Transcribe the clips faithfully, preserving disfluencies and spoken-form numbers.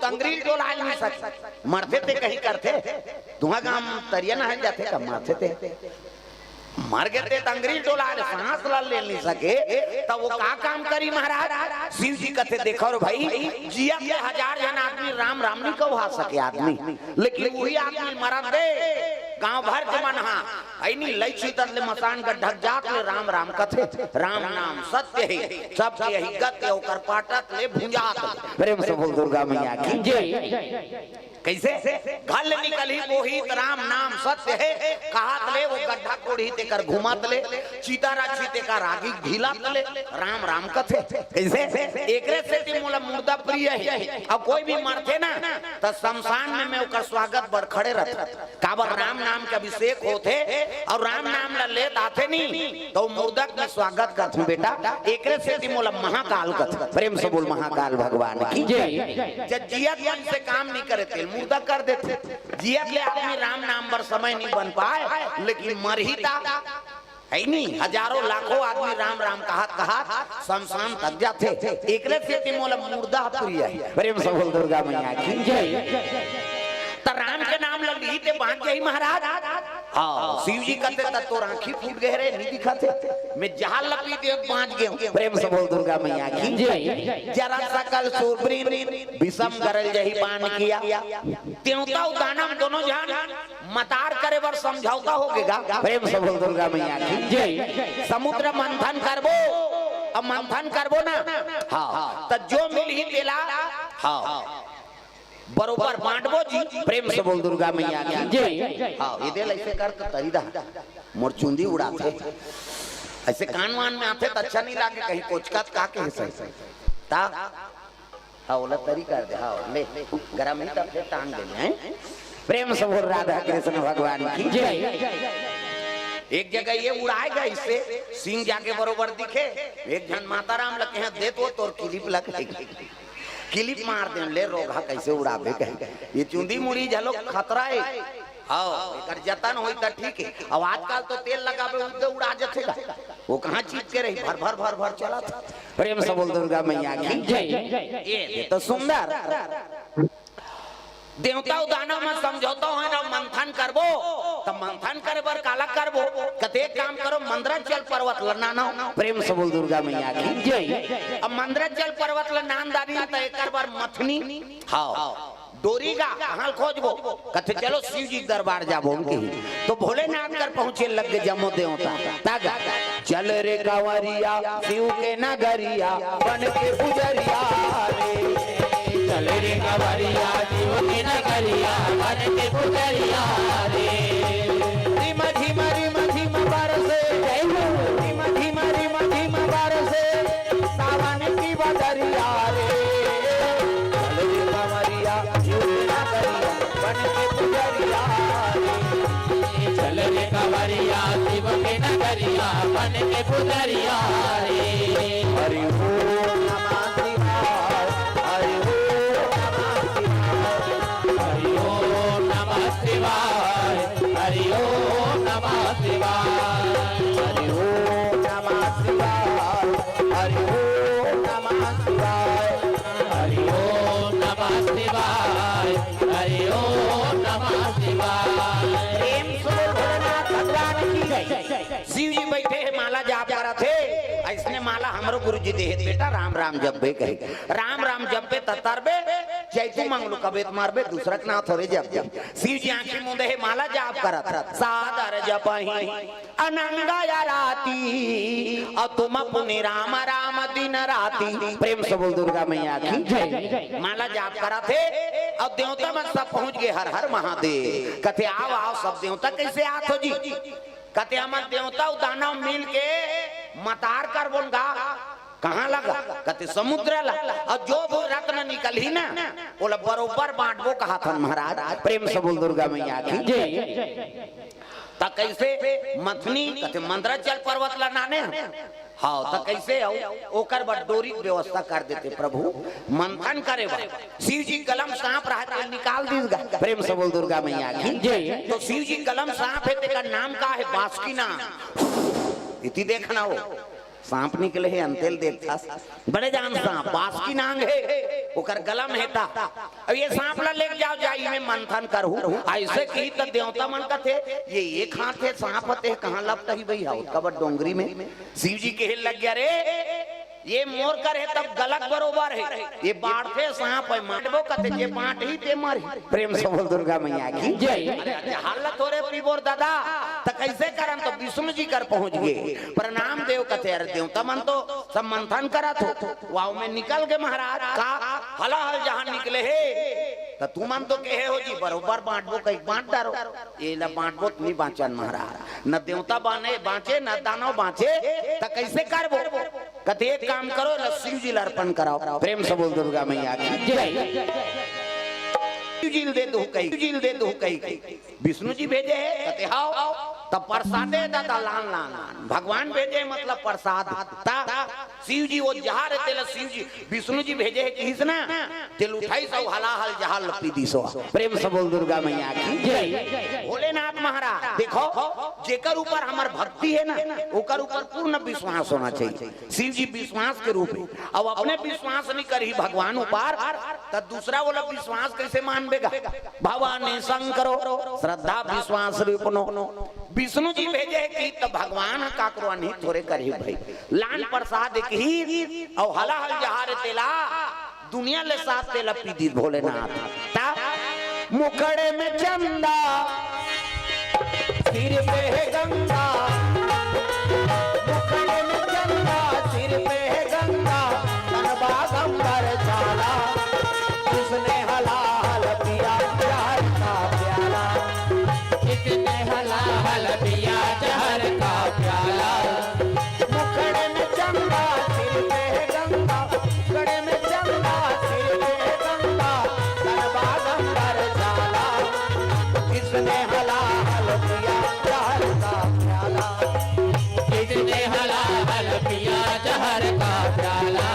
अंगरी ल डोला नइ सके। मरथे ते कहीं करथे, तुंहर गांव तरिया नहाय जाथे का? मरथे ते मर गे ते अंगरी ल डोला ले, सांस ला ले नइ सके, त वो का काम करी महाराज? शिव जी कथे, देखव रे भाई, जियत ले हजार झन आदमी राम राम नइ कहा सके आदमी, लेकिन उही आदमी मरत दे गांव भर के मन हा अइनी लई चितत ले मसान गड्ढा जात ले राम राम कथे। राम नाम सत्य हे, सबके एही गत हे, ओकर पाटत ले भुंजात ले। प्रेम से बोल दुर्गा मैया की। जय। कइसे? घर ले निकलही बोही त राम नाम सत्य हे, कहत ले वो गड्ढा कोड़ही तेकर घुमत ले, चिता रचही तेकर आगी ढिलत ले, राम राम कथे। कइसे? एकरे सेती मोला मुर्दा प्रिय हे। अब कोई भी मरथे ना, त शमशान में मैं ओकर स्वागत बर खड़े रथंव। काबर राम नाम के अभिषेक होथे अउ राम नाम ला लेत आथे नी, त ओ मुर्दा के मैं स्वागत करथंव बेटा। एकरे सेती मोला महाकाल कथे। प्रेम से बोल महाकाल भगवान की। जय। जब जियत मन से काम नइ करे तेल मुर्दा कर देथे। जियत ले आदमी राम नाम बर समय नइ बन पाय, लेकिन मरही ता हे नी, हजारों लाखों आदमी राम राम कहत कहत शमशान तक जाथे। एकरे सेती मोला मुर्दा प्रिय हे। प्रेम से बोल दुर्गा मैया की। जय। त राम के नाम ल लिही ते बांच जाही महाराज। हाँ, शिव जी कथे, त तोर आंखी फूट गे रे, नइ दिखत हे। मैं जहर ल पी के बांच गेंव। प्रेम से बोल दुर्गा मैया की। जय। जरा सकल सूर बृंद, विषम गरल जही बान किया। देवता अउ दानव दोनों झन मतार करे बर समझौता हो गे गा। प्रेम से बोल दुर्गा मैया की। जय। समुद्र मंथन करबो, अब मंथन करबो ना, हाँ, त जो मिलही तेला, हाँ, बरोबर बांटबो जी। प्रेम से बोल दुर्गा मैया की। जय। हाँ, ये दे ले, अइसे कर त तरी दा, मोर चुंदी उड़ाथे। अइसे कान वान में आथे त अच्छा नइ लागे, कहीं कोचकत का कहे सही। ता हाँ, ओला तरी कर दे, हाँ, ले, गरम ही तब फिर टांग देंगे, हैं? प्रेम से बोल राधा कृष्ण भगवान की। जय। एक जगह ये उड़ाय गा अइसे, सिंग जाके बरोबर दिखे, एक झन माता राम ल कहे, दे तो तोर किलिप लग लगी। किलिप मार दे, ले रोगहा कइसे उड़ाबे कहे। ये चुंदी मुड़ी झलो खतरा हे। हाँ, एकर जतन होई त ठीक हे। अब आजकल तो तेल लगाबे, उड़े उड़ा जथे गा। वो कहाँ चिपके रही, भर भर भर भर चलत। प्रेम से बोल दुर्गा मैया की। जय। ये, ये तो सुंदर। देवता अउ दानव मन समझौता होय ना, मंथन करबो, त मंथन करे बर काला करबो? कथे एक काम करो, मंदराचल पर्वत ल नानो। प्रेम से बोल दुर्गा मैया की। जय। अब मंदराचल पर्वत ल नान दानी त एकर बर मथनी। हाँ। डोरी गा, कहाँ ल खोजबो? कथे, चलो शिव जी के दरबार जाबो, उनके ही। तो भोलेनाथ कर पहुँचे लग गे जम्मो देवता। तागा, चल रे कांवरिया, शिव के नगरिया, बन के पुजरिया रे। चल रे कांवरिया, शिव के नगरिया, बन के पुजरिया रे। रिम झिम, रिम झिम बरसे, जय हो। रिम झिम, रिम झिम बरसे, सावन की बदरिया रे। चल रे कांवरिया, झूठ ना करिया, बन के पुजरिया रे। चल रे कांवरिया, शिव के नगरिया, बन के पुजरिया रे। हरि ओम नमः शिवाय, हरि ओम नमः शिवाय, हरि ओम नमः शिवाय, हरि ओम नमः शिवाय, हरि ओम नमः शिवाय, हरि ओम नमः शिवाय, हरि ओम नमः शिवाय, हरि ओम नमः शिवाय। प्रेम से बोल भोलेनाथ भगवान की जय। शिव जी बइठे हे, माला जाप करत हे। अइसने माला हमरो गुरु जी दे हे, बेटा, राम राम जपबे कहे। राम राम जपबे त तरबे, जय तू मंगलू कबे त मरबे, दूसरा के नाव थोरे जपबे। शिव जी आंखी मूंदे हे, माला जाप करत हे। सादर जपहि अनंग आरती, अउ तुम पुनि राम राम दिन राती। प्रेम से बोल दुर्गा मैया की जय। माला जाप करत हे, अउ देवता मन सब पहुंच गे, हर हर महादेव। कथे, आओ, आओ, सब देवता कइसे आत हो जी? कथे, हमन देवता अउ दानव मिल के मतार करबोन गा। कहाँ ल गा? कथे, समुद्र ल। अउ जो भी रत्न निकलही ना, ओला बरोबर बांटबो कहत हन महाराज। प्रेम से बोल दुर्गा मैया की जय। त कइसे मथनी? कथे, मंदराचल पर्वत ल नाने हन। हाँ, त कइसे हो? ओकर बर डोरी के व्यवस्था कर देते प्रभु। मंथन करे बर शिव जी कलम सांप रहा, तेला निकाल दीस गा। प्रेम से बोल दुर्गा मैया की जय। तो शिव जी कलम सांप हे, तेकर नाम का हे? बासुकीनाथ। इति देखना हो, सांप निकले हे, अंतेल देखथस। बड़े जान सांप, बास की नांग हे, ओकर गला में हे ता। अब ये सांप ला लेके जाव, जाई में मंथन करहू। अइसे किही त देवता मन कथे, ये एक हाथ हे, सांप हते, कहाँ लपटही भई, हा ओतका बड़ डोंगरी में। शिव जी कहे लग गया, "रे, ये मोर कर हे, तब गलक बरोबर हे, ये बांटथे सांप हे, बांटबो कथे, जे बांटही ते मरही।" प्रेम से बोल दुर्गा मैया की जय। अरे, अरे, हालत हो रे पीबोर दादा, त कइसे करन? त विष्णु जी कर पहुंच गे, प्रणाम देव कथे। अरे देवता मन तो सब मंथन करत हो, वाव में निकल गे महाराज, का हलाहल जहान निकले हे, त तुमन तो कहे हो जी बरोबर बांटबो, कहीं बांट डारो। एला बांटबो त नहीं बांचन महाराज, न देवता बाने बांचे, न दानव बांचे, त कइसे करबो? कथे, "एक काम करो, एला शिव जी ला अर्पण कराओ।" प्रेम से बोल दुर्गा मैया की जय। शिव जी ल दे दो कही, शिव जी ल दे दो कही। विष्णु जी भेजे हे, कथे, "हाव।" त प्रसादे दादा लान, लान, लान। भगवान भेजे मतलब प्रसाद। त शिव जी वो जहार हे, तेला शिव जी, विष्णु जी भेजे हे किहिस ना, तेल उठाइस अउ हलाहल जहार ल पी दिस। प्रेम से बोल दुर्गा मैया की जय। भोलेनाथ महाराज, देखो, जेकर ऊपर हमर भक्ति हे ना, ओकर ऊपर पूर्ण विश्वास होना चाहिए। शिव जी विश्वास के रूप हे। अब अपने विश्वास नहीं करही भगवान ऊपर, त दूसरा वाला विश्वास कइसे मानबे गा? भवानी शंकरो श्रद्धा विश्वास रूपनो। विष्णु जी भेजे हे कि त भगवान ह काकरो अनही थोरे करही भई। लान प्रसाद एक ही, अउ हलाहल जहार तेला दुनिया ले साथ तेला पी दिस भोलेनाथ। ता मुखड़े में चंदा, सिर पे है गंगा, मुखड़े में चंदा, सिर पे है गंगा, तन बागंबर चाला। किसने हलाहल पिया प्यार का प्याला? किसने हलाहल पिया जहर का प्याला? मुखड़े में चंदा, सिर पे है गंगा, मुखड़े में चंदा, सिर पे है गंगा, तन बागंबर चाला। किसने हलाहल पिया जहर का प्याला? किसने हलाहल पिया जहर का प्याला?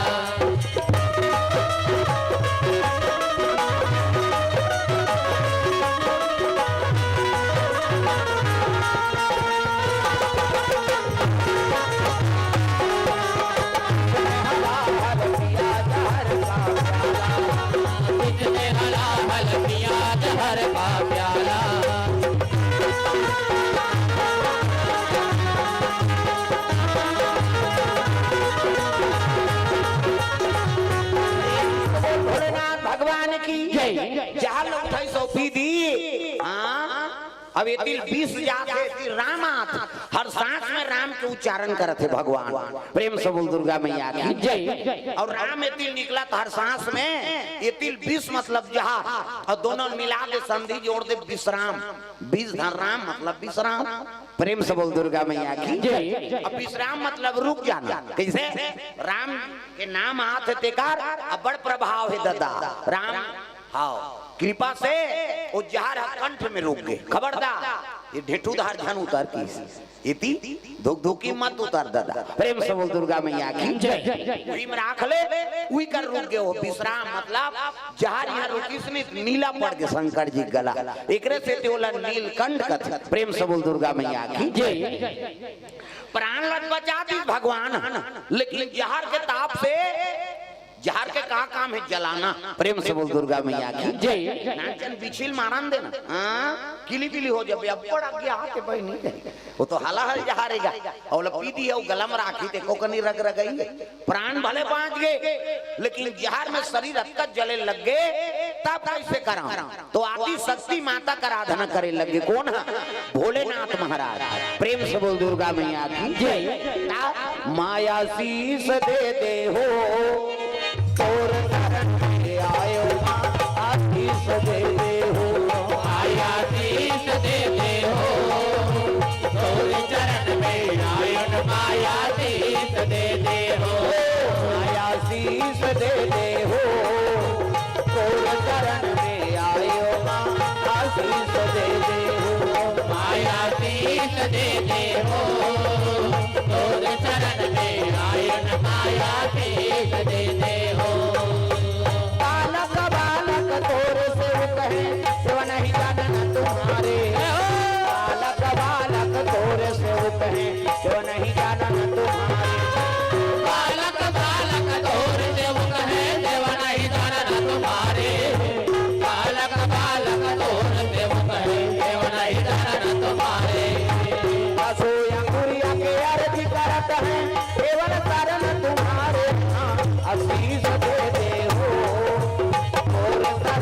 भोलेनाथ भगवान की जय। जाल उठाई सौंपी दी। हाँ, अब एती ल विष जात हे, एती ल राम आत हे। हर सांस में राम के उच्चारण करत हे भगवान। प्रेम से बोल दुर्गा मैया की जय। अउ राम एती ल निकलत हे हर सांस में, एती ल विष मतलब जहर, अउ दोनों ल मिला दे, संधि जोड़ दे विश्राम। विष धन राम मतलब विश्राम। प्रेम से बोल दुर्गा मैया की जय। अब विश्राम मतलब रुक जाना। कइसे? राम के नाम आत हे तेकर अब्बड़ प्रभाव हे ददा। राम, हाँ, कृपा से वो जहर ह कंठ में रुक गे। खबरदार, ये ढेठू धार झन उतर किहिस। एती धुकधुकी मत उतर ददा। प्रेम से बोल दुर्गा मैया की जय। उही में राख ले, उही कर रुक गे हो। विश्राम मतलब जहर इहाँ रुकिस नहीं, नीला पड़ गे शंकर जी गला। एकरे सेती ओला नीलकंठ कथे। प्रेम से बोल दुर्गा मैया की जय। प्राण ल बचा दिस भगवान, लेकिन जहर के ताप से, जहर के का काम हे? जलाना। प्रेम से बोल दुर्गा मैया की जय। नानचन बिछिल मारन देना, हाँ, किली बिली हो जाबे। अब्बड़ आगे आके बहिनी, वो तो हलाहल जहर हे गा, अउ ल पी दी, अउ गला म राखी ते को कनी रग रगई। प्राण भले बांच गे, लेकिन जहर में शरीर अतका जले लग गे, तब कइसे करंव? तो आदि शक्ति माता कर आराधना करे लगे। कोन ह? भोलेनाथ महाराज। प्रेम से बोल दुर्गा मैया की जय। ता माया शीश दे दे हो, तोर शरण में आयो माँ, आशीष दे दे हो। माया शीश दे दे हो, तोर चरण में आयो न, माया शीश दे दे हो। माया शीश दे दे हो, तोर चरण में आयो माँ, आशीष दे दे हो। माया शीश दे दे हो, तोर चरण में आयो न, माया शीश दे दे हो। बालक बालक तोर सेवक है, जो नहीं जानन तुम्हारे। बालक बालक तोर सेवक है, जो नहीं जानन तुम्हारे।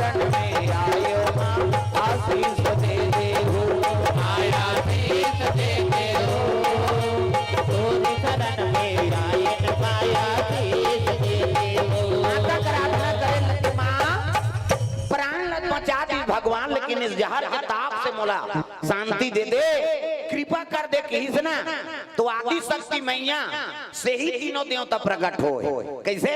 शरण में आयो माँ, आशीष दे दे हो। माया आशीष दे दे हो। तोरी शरण में आयन, माया आशीष दे दे हो। माता के आराधना करे लगे, माँ, प्राण ल बचा दी भगवान, लेकिन इस जहर के ताप से मोला शांति दे दे, कृपा कर दे, कहिस ना। तो आदि शक्ति मैया से ही तीनों देवता प्रकट होय। कैसे?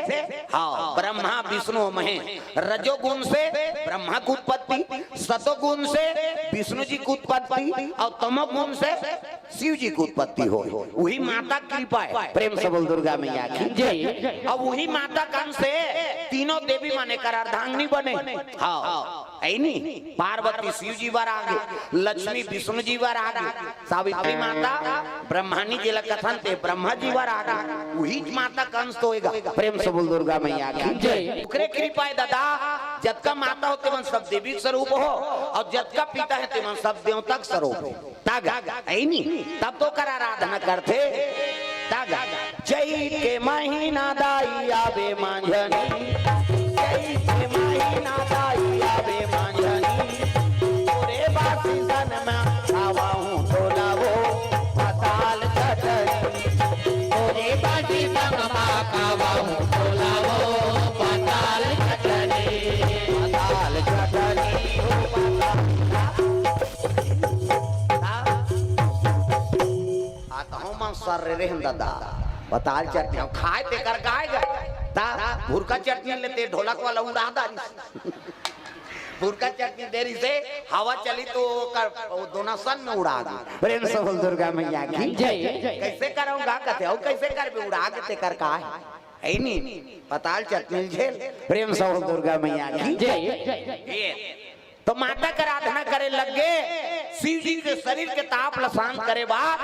हाँ, ब्रह्मा, विष्णु, महेश। रजोगुण से ब्रह्मा की उत्पत्ति, सतोगुण से विष्णु जी की उत्पत्ति और तमोगुण से शिव जी की उत्पत्ति होय। वही माता कृपा है। प्रेम से बोल दुर्गा मैया की जय। अब वही माता के अंश से तीनों देवी माने कर अर्धांगिनी बने। हाँ, ऐनी पार्वती शिव जी बर आगे, लक्ष्मी विष्णु जी बर आगे, सावित्री माता ब्रह्मानी जी ल कथन ते ब्रह्मा जी बर आगे, वही माता के अंश तो होएगा। प्रेम से बोल दुर्गा मैया की जय। ओकरे कृपा है दादा, जतका माता हो तेमन सब देवी के स्वरूप हो, और जतका पिता है तेमन सब देवता के स्वरूप हो। तागा, ऐनी, तब तो कर आराधना करथे। तागा, जय के महीना दाई आवे मांझनी, जय के महीना दाई आवे मांझनी, तोरे बासी सन में आवा हूँ तोला वो पाताल चटनी, तोरे बासी सन में आवा हूँ तोला वो पाताल चटनी, पाताल चटनी, ओ पाताल। आ तहूँ मन सर रे रेहन दादा, बताल चटनी, अब खाए ते कर गाय गा। ता भुरका चटनी लेते ढोलक वाला उड़ा दारी। भुरका चटनी देरी से हवा चली तो ओकर, ओ दोना सन में उड़ा दी। प्रेम से बोल दुर्गा मैया की जय। कैसे करूँगा कथे, और कैसे करबे, उड़ा के ते कर का है? ऐनी, बताल चटनी झेल। प्रेम से बोल दुर्गा मैया की जय। ये तो माता के आराधना करे लग गे। शिव जी के शरीर के ताप ल शांत करे बर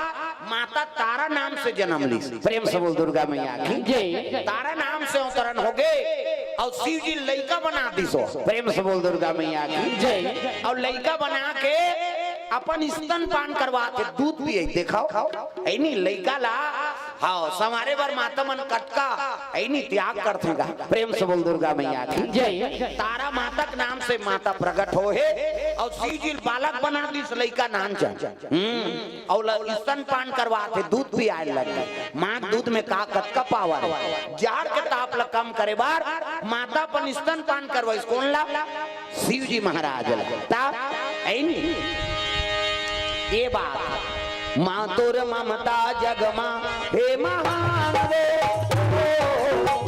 माता तारा नाम से जन्म ली। प्रेम से बोल दुर्गा मैया की जय। तारा नाम से अवतरण हो गे और शिव जी लइका बना दिस। प्रेम से बोल दुर्गा मैया की जय। और लइका बना के अपन स्तनपान करवाथे, दूध पिए। देखो, ऐनी लइका ला, हाँ, संवारे बर माता मन कतका ऐनी त्याग करथे गा। प्रेम से बोल दुर्गा मैया की जय। तारा माता के नाम से माता प्रकट हो हे और शिव जी बालक बना दिस, लइका नान चन। हम्म, और ल-, स्तनपान करवाथे, दूध पियाए लगे। माँ के दूध में का कतका पावर है। जहर के ताप ल कम करे बर माता अपन स्तनपान करवाइस। कोन ला? शिव जी महाराज ला। ता ऐनी ये बात, माँ तोर ममता जग मा हे महान वो,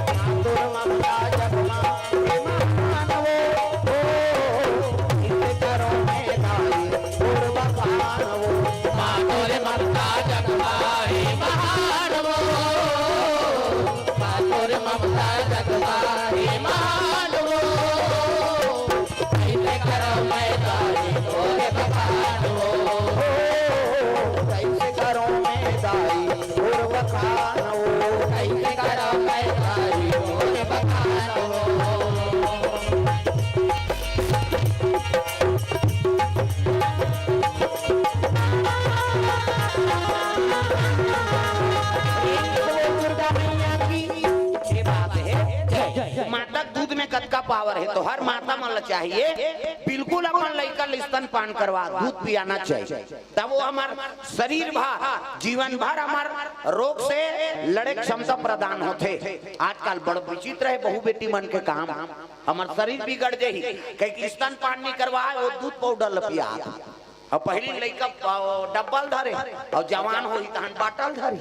माँ तोर ममता जग मा हे महान वो, इस करो में दाई तोर बखान वो। माँ तोर ममता जग मा हे महान वो, माँ तोर ममता जग मा हे महान वो। कैसे करो मैं दाई तोर बखान वो, कैसे करो मैं दाई तोर बखान वो, कैसे करो मैं दाई तोर बखान वो। दुर्गा मैया की ये बात है। माता दूध में कतका पावर है, तो हर माता मन ला चाहिए बिल्कुल अपन लइका ल स्तनपान करवा, दूध पियाना चाहिए। तब वो हमर शरीर भर, जीवन भर हमर रोग से लड़े क्षमता प्रदान होथे। आजकल बड़ विचित्र है बहू बेटी मन के काम, हमर शरीर बिगड़ जाही, कहीं स्तनपान नहीं करवाए, वो दूध पाउडर ल पिया। अब पहली लइका, अ, डब्बा ल धरे, और जवान होही तहन बाटल धरी।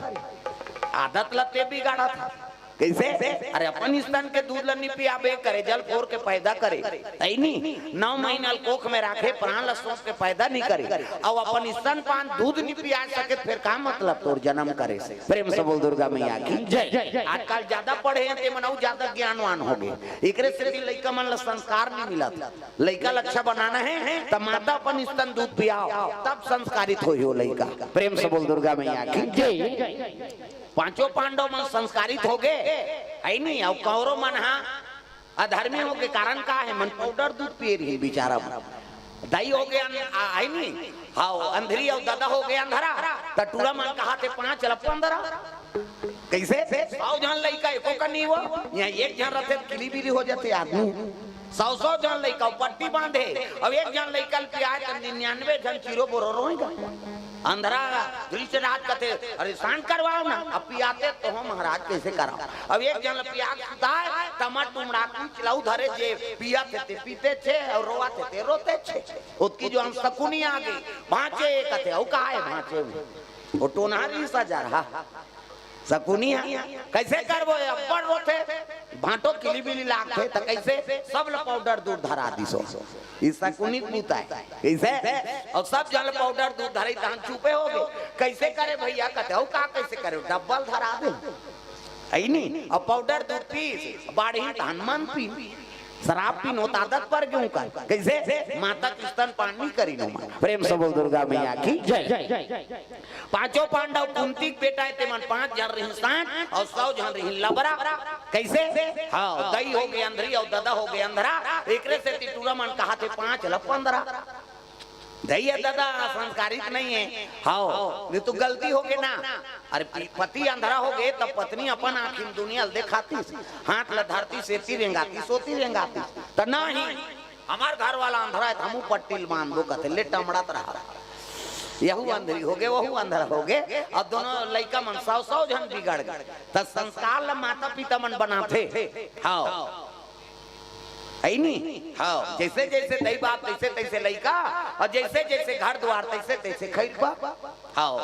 आदत ल ते बिगाड़त हे। कैसे? अरे अपन स्तन के दूध ल नी पियाबे, करेजा ल फोर के पैदा करे, ऐनी नौ महीना ल कोख में राखे, प्राण ल सोख के पैदा नी करे, अउ अपन स्तनपान दूध नी पिया सके, फिर का मतलब तोर जन्म करे से? प्रेम से बोल दुर्गा मैया की जय। आजकल ज्यादा पढ़े हैं, ते मन अउ ज्यादा ज्ञानवान हो गए, एकरे से भी लइका मन ल संस्कार नी मिलत। लइका ल अच्छा बनाना है, तब माता अपन स्तन दूध पियाओ, तब संस्कारित होही वो लइका। प्रेम से बोल दुर्गा मैया की जय। पांचों पांडव मन संस्कारित हो गए, है नहीं? अउ कौरव मन हा अधर्मी हो के कारण का है? मन पाउडर दूध पिए रही बेचारा मन। दाई हो गए अन-, आ, है नहीं? हाँ, अंधरी अउ ददा हो गए अंधरा, त टूरा मन कहा थे पांच ल पंद्रह। कैसे? सौ झन लइका एको का नहीं हुआ, यहाँ एक झन रहते किली बिली हो जाते आदमी। सौ सौ झन लइका पट्टी बांधे, अउ एक झन लइका ल पियाय त निन्यानवे झन चिरो बोरो रोय गा। अंधरा धृतराज कथे, "अरे शांत करवाव ना, अब पियाते तो हम महाराज कइसे कराव?" अब एक झन ल पिया के सुताय, तमा टुमड़ा कुछ लऊ धरे, जे पियत हे ते पीते छे अउ रोवत हे ते रोते छे। ओतकी जो हम सकुनी आ गई, भांचे कथे, "अउ का हे भांचे में?" ओ टोनहा रहिस हजार, हा। सकुनी हे, कइसे करबो? ये अब्बड़ रोथे, भांटो किली बिली लागथे, त कइसे? सब ल पाउडर दूध धरा दिसो। ई सकुनी पूत आय, कइसे? अउ सब झन ल पाउडर दूध धरई, तहन चुपे हो गे। कइसे करे भइया? कथे, "अउ का कइसे करे? डब्बल धरा दे।" अइ नी, अउ पाउडर दूध पीस, बाढ़ही तहन मन पी। शराब पीन होत आदत पर गे ओकर। कइसे? माता के स्तनपान नइ करिन ओमन। प्रेम से बोल दुर्गा मैया की जय। पांचों पांडव कुंती के बेटा हे, तेमन पांच झन रहिन सांड अउ सौ झन रहिन लबरा। कइसे? हाँ, दई हो गे अंधरी अउ ददा हो गे अंधरा। एकरे सेती टूरा मन कहाथे पांच ल पंद्रह। दई हे ददा, संस्कारित नइ हे। हाँ, नइ तो गलती हो गे ना। अरे पति अंधरा हो गे, त पत्नी अपन आँखी म दुनिया ल देखातिस, हाथ ल धरतिस, एती रेंगातिस, ओती रेंगातिस। त नहीं, हमर घर वाला अंधरा हे, त हमू पट्टी ल बांधबो कथे, ले टमड़त रहा। यहू अंधरी हो गे, वहू अंधरा हो गे, अउ दोनों लइका मन सौ सौ झन बिगड़ गे। त संस्कार ल माता पिता मन बनाथे। हाँ। अइ नी? हाँ, जइसे जइसे दई बाप, तइसे तइसे लइका, अउ जइसे जइसे घर दुवार, तइसे तइसे खइरबा। हाँ,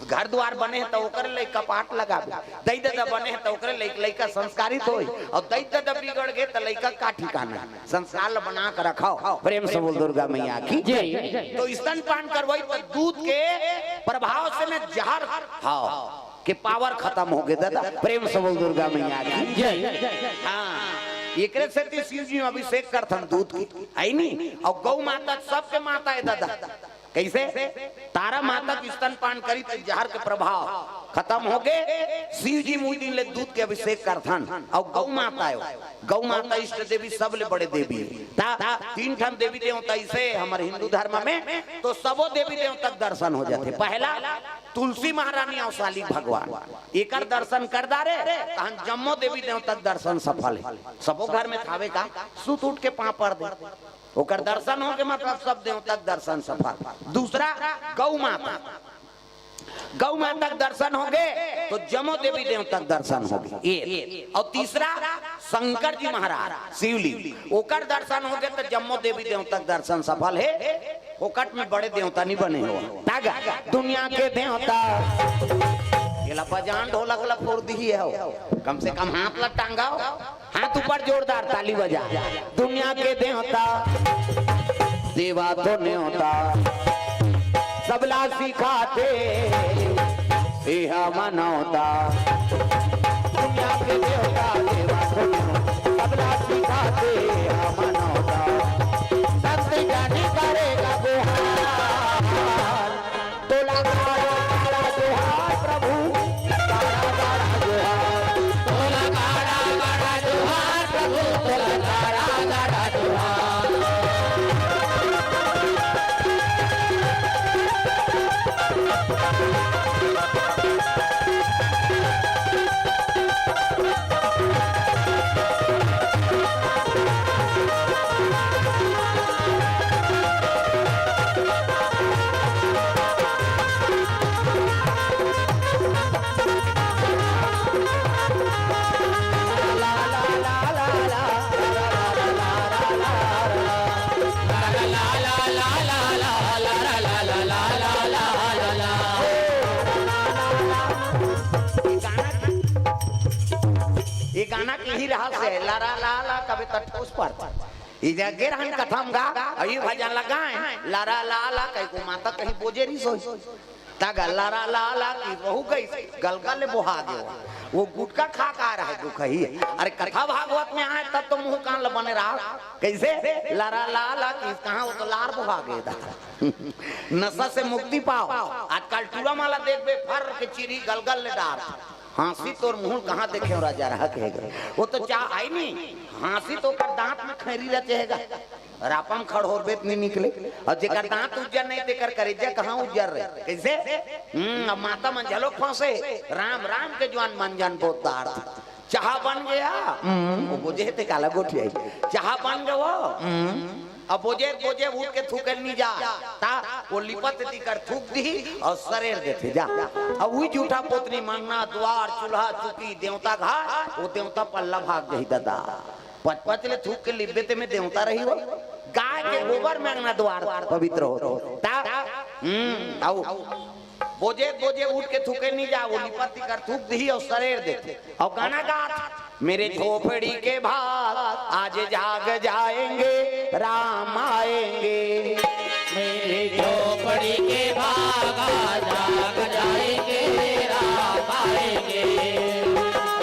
घर दुवार बने हे त ओकर लइका पाट लगाबे, दई ददा बने हे त ओकर लइका, लइका संस्कारित होई, अउ दई ददा बिगड़ गे त लइका का ठिकाना? संस्कार ल बना के रखव। प्रेम से बोल दुर्गा मैया की जय। तो स्तनपान करवई त दूध के प्रभाव से न जहर, हाँ, के पावर खतम हो गे ददा। प्रेम से बोल दुर्गा मैया की जय। हाँ, एकरे सेती शिव जी म अभिषेक करथन दूध के, अइ नी? अउ गौ माता सबके माता हे ददा। कइसे? तारा माता के स्तनपान करी त जहर के प्रभाव खतम हो गे, शिव जी म उही दिन ले दूध के अभिषेक करथन। अउ गौ माता हे, गौ माता इष्ट देवी सबले बड़े देवी हे। त तीन ठन देवी देवता अइसे हमर हिंदू धर्म म, तो सबो देवी देवता के दर्शन हो जाथे। पहला तुलसी महारानी अउ साली भगवान, एकर दर्शन कर डारे, तहन जम्मो देवी देवता के दर्शन सफल हे। सबो घर म थावे का, सुत उठ के पाँव पर दे, ओकर दर्शन हो गे, मतलब सब देवता के दर्शन सफल। दूसरा गौ माता, गौ माता के दर्शन हो गे, तो जम्मो देवी देवता के दर्शन हो गे। एक। अउ तीसरा शंकर जी महाराज शिवलिंग, ओकर दर्शन हो गे, तो जम्मो देवी देवता के दर्शन सफल हे। फोकट म बड़े देवता नइ बने हो। तागा, दुनिया के देवता। एला बजान ढोलक ल फोर दिही हो। कम से कम हाथ ल टांगव। हाथ ऊपर जोरदार ताली बजा। दुनिया के देवता, देवा तो नेवता। सबला सिखाथे, एहा मनौता। दुनिया के देवता, देवा तो नेवता। सबला सिखाथे, एहा मनौता। संत जन करेगा गुहार। तोला गाड़ा गाड़ा जोहार प्रभु, गाड़ा गाड़ा जोहार। तोला गाड़ा गाड़ा जोहार प्रभु, तोला गाड़ा गाड़ा जोहार। ये गाना के ही रहस्य हे, लरा ला ला कबे त ठोस पड़थे। ई जग गे रहन कथा म गा, अभी भजन लगाए, लरा ला ला कहि को माता कहीं बोजे रहिस होही। त गा लरा ला ला कि बहू गइस, गलगल ले बोहा गे। वो गुटखा खा के आय रहे दुखही। अरे कथा भागवत म आय तब तो मुंह कान ल बने रहा। कइसे? लरा ला ला कि कहाँ वो तो लार बोहा गे दा। नशा से मुक्ति पाव। आजकल टूरा मन ला देखबे फर के चिरी गलगल ले डार। हाँसी तोर मुंह कहाँ देखे हो राजा रहा कहेगा। वो तो चाह आई नहीं। हाँसी तो ओकर दांत म खैरी रचेगा। रापा म खड़होरबे त नइ निकले। अउ जेकर दांत उज्जर नहीं तेकर करेजा कहाँ उज्जर रहे। कइसे? हम्म, अब माता मन झलोक फंसे। राम राम के जुवान मन जान बहुत दार। चाहा बन गया। हम्म। वो बोजे ते काला गोठियाही। चाहा बन गया वो। हम्म। अब बोजे, बोजे उठ के थूके नी जा। ता वो लिपत दी कर थूक दी और सरेर देथे जा। अब वही जूठा पोतनी म अंगना, दुवार, चूल्हा, चुकी, देवता घर, वो देवता पल्ला भाग गई दादा। पच पच ले थूक के लिब्बे ते में देवता रही हो। गाय के गोबर में अंगना दुवार पवित्र हो। ता, हम्म, आओ। बोजे, बोजे उठ के थूके नी जा, वो लिपत दी कर थूक दी और सरेर देथे। और गाना गात, मेरे झोपड़ी के भाग आज जाग जाएंगे, राम आएंगे। मेरे झोपड़ी के भाग आज जाग जाएंगे, राम आएंगे।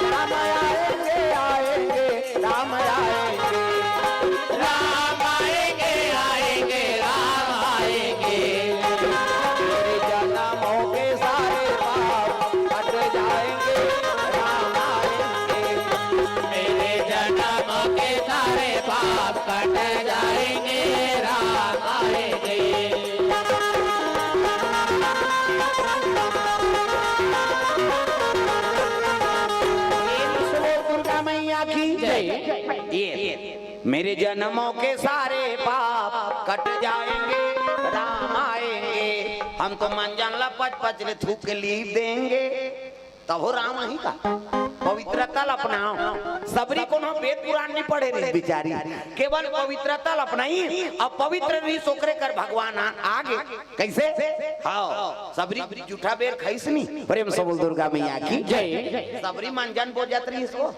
राम आएंगे, आएंगे, राम आएंगे। राम आएंगे, आएंगे, राम आएंगे। मेरे जन्मों के सारे पाप कट जाएंगे, राम आएंगे। मेरे जन्म के सारे पाप कट जाएंगे, राम आएंगे। प्रेम से बोल दुर्गा मैया की जय। ये मेरे जन्मों के सारे पाप कट जाएंगे, राम आएंगे। हम तो मंजन ला पच पच ले थूक के लीप देंगे, तब हो राम ही का। पवित्रता ला अपनाओ। सबरी कोनो वेद पुराण नहीं पढ़े रही बेचारी, केवल पवित्रता ला अपनाई। अब पवित्र रही सोकरे कर भगवान आ, आगे कैसे? हाँ, सबरी जूठा बेर खाइस नी। प्रेम से बोल दुर्गा मैया की जय। सबरी मंजन बोजत रही इसको।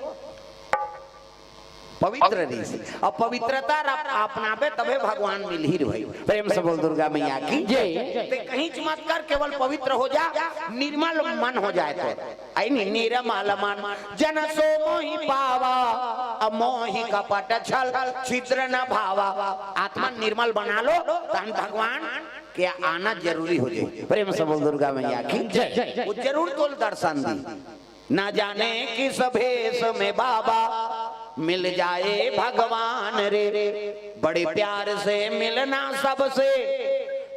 पवित्र रहिस। अब पवित्रता रा-, अपनाबे तबे भगवान मिलही रे भाई। प्रेम से बोल दुर्गा मैया की जय। ते कहीं मत कर, केवल पवित्र हो जा, निर्मल मन हो जाए तो। आई नी, निर्मल मन जन सो मोहि पावा, अब मोहि कपट छल छिद्र न भावा। आत्मा निर्मल बना लो, तहन भगवान के आना जरूरी हो जाए। प्रेम से बोल दुर्गा मैया की जय। वो जरूर तोल दर्शन दी। ना जाने किस भेष में बाबा मिल जाए भगवान रे, बड़े प्यार से मिलना सबसे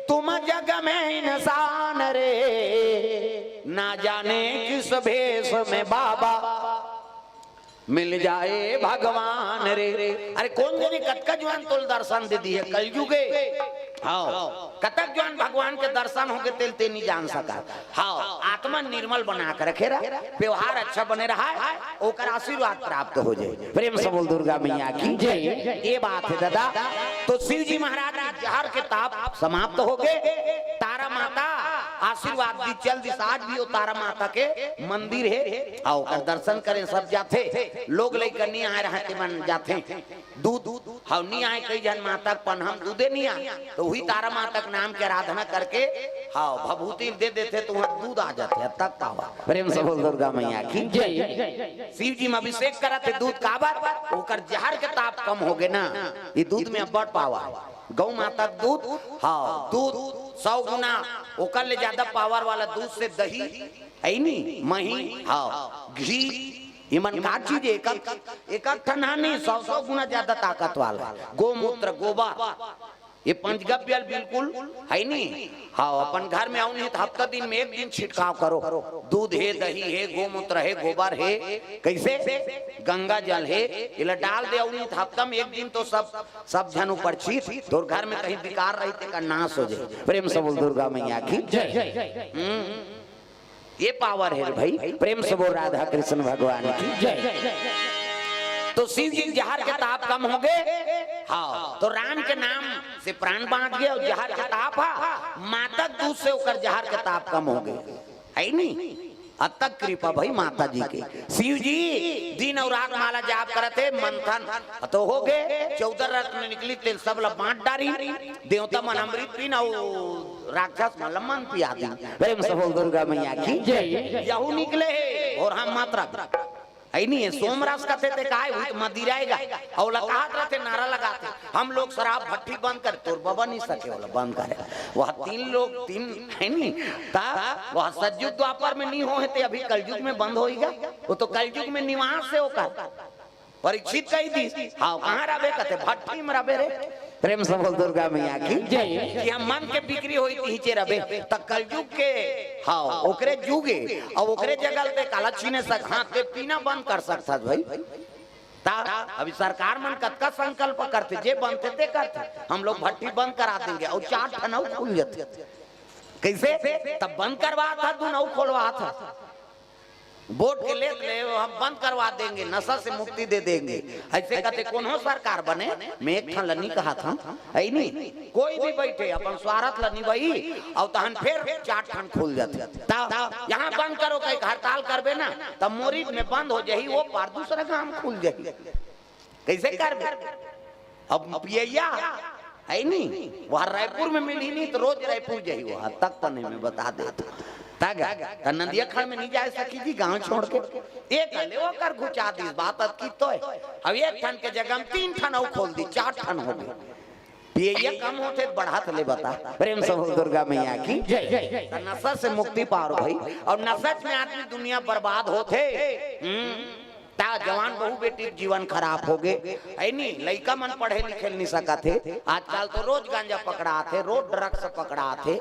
तुम जग में इंसान रे। ना जाने किस भेष में बाबा मिल जाए भगवान रे। अरे कोन जनी कतका जुआन तोल दर्शन दे दिए कलयुगे। हाँ, कतक जुआन भगवान के दर्शन होगे तेल ते नहीं जान सका। हाँ, आत्मा निर्मल बना के रखे रहा, व्यवहार अच्छा बने रहा है, ओकर आशीर्वाद प्राप्त हो जाए। प्रेम से बोल दुर्गा मैया की जय। ये बात है दादा। तो शिव जी महाराज के जहर के ताप समाप्त हो गए। तारा माता आशीर्वाद दी, चल दिस। आज भी वो तारा माता के मंदिर है, आओ ओकर दर्शन करें सब जाथे। लोग लइका नहीं आए रहे ते मन जाथे। दूध, हाँ, नहीं आए कई जन माता के पनहम दूधे नहीं आए, तो वही तारा माता के नाम के आराधना करके, हाँ, भभूति दे देथे तो वहाँ दूध आ जाथे, तक पावा। प्रेम से बोल दुर्गा मैया की जय। शिव जी में अभिषेक करत हे दूध काबर, ओकर जहर के ताप कम हो गए ना, ये दूध में अब्बड़ पावा। गौ माता के दूध, हाँ, दूध सौ गुना ओकर ले ज्यादा पावर वाला दूध से दही, है नी, मही, हाँ, घी, इमन का चीज एक, एक ठन हा नहीं, सौ सौ गुना ज्यादा ताकत वाला है। गोमूत्र, गोबर, ये पंचगव्य बिल्कुल है नी। हाँ, अपन घर में आऊ नहीं तो हफ्ता दिन में एक दिन छिड़काव करो। दूध हे, दही हे, गोमूत्र हे, गोबर हे, कैसे, गंगा जल हे, इला डाल दे, आऊ नहीं तो हफ्ता में एक दिन तो सब, सब झन ऊपर छीट, तोर घर में कहीं विकार रही तेकर नाश हो जाए। प्रेम से बोल दुर्गा मैया की जय। हम्म, ये पावर है रे भाई। प्रेम से बोल राधा कृष्ण भगवान की जय। तो शिव जी के जहर के ताप कम हो गए। हाँ, तो राम के नाम से प्राण बांच गए और जहर के ताप हा, माता के दूध से ओकर जहर के ताप कम हो गए, है नी? अतक कृपा भाई माता जी के। शिव जी दिन और रात माला जाप करत हे, मंथन तो हो गए, चौदह रत्न निकली, तेल सब ला बांट डारी, देवता मन अमृत पीन और राक्षस मन ला मन पिया दी। प्रेम से बोल दुर्गा मैया की जय। यहू निकले हे और हम मात्रा है नी, ये सोमरस कथे ते काय हुई तो मदिराएगा। अउ ओला कहत रहते, नारा लगाते, हम लोग शराब भट्टी बंद कर, तोर बबा नहीं सके, ओला बंद करे। वह तीन लोग, तीन है नी, ता वह सतयुग द्वापर में नहीं हो है, ते अभी कलयुग में बंद होएगा। वो तो कलयुग में निवास है ओकर। परीक्षित कही दी, हाँ, कहाँ रबे? कथे, भट्टी में रबे रे। प्रेम से बोल दुर्गा मैया की जय। कि हम मन के बिक्री होई तिहिचे रबे, त कलयुग के, हाँ, ओकरे जुगे, अउ ओकरे जगह ते काला छीने सक, हाँ, ते पीना बंद कर सकथस भाई। ता अभी सरकार मन कतका संकल्प करथे, जे बनथे ते करथे, हम लोग भट्टी बंद करा देंगे अउ चार ठन अउ खुल जथे। कइसे? तब बंद करवात ह, दुन अउ खोलवात ह। वोट के लेत ले हम बंद करवा देंगे, नशा से मुक्ति दे देंगे, अइसे कथे कोनो सरकार बने। मैं एक ठन ल नी कहत हंव, अइ नी, कोई भी बइठे अपन स्वार्थ ल निभाई, अउ तहन फेर चार ठन खुल जाथे। ता यहाँ बंद करो कहिके हड़ताल करबे ना, त मोरिद में बंद हो जाही, ओ पार दूसरा गांव खुल जाही। कइसे करबे? अब पियइया हे नी, वहाँ रायपुर में मिलही नी, त रोज रायपुर जाही, वहाँ तक पने में बता देत। तग त नदिया खड़ में नी जाय सकी जी, गांव छोड़ के। एक ले ओकर घुचा दिस, बात अतकी तो हे। अब एक ठन के जगह में तीन ठन अउ खोल दी, चार ठन हो गे। पियइया कम होथे त बढ़त ले बता। प्रेम से बोल दुर्गा मैया की जय। त नशा से मुक्ति पाओ भाई, अउ नशा में आदमी दुनिया बर्बाद होथे। हम्म। ता जवान बहू बेटी के जीवन खराब हो गे, हे नी? लइका मन पढ़े लिखे ल नी सकत हे। आजकल तो रोज गांजा पकड़ात हे, रोज ड्रग्स पकड़ात हे,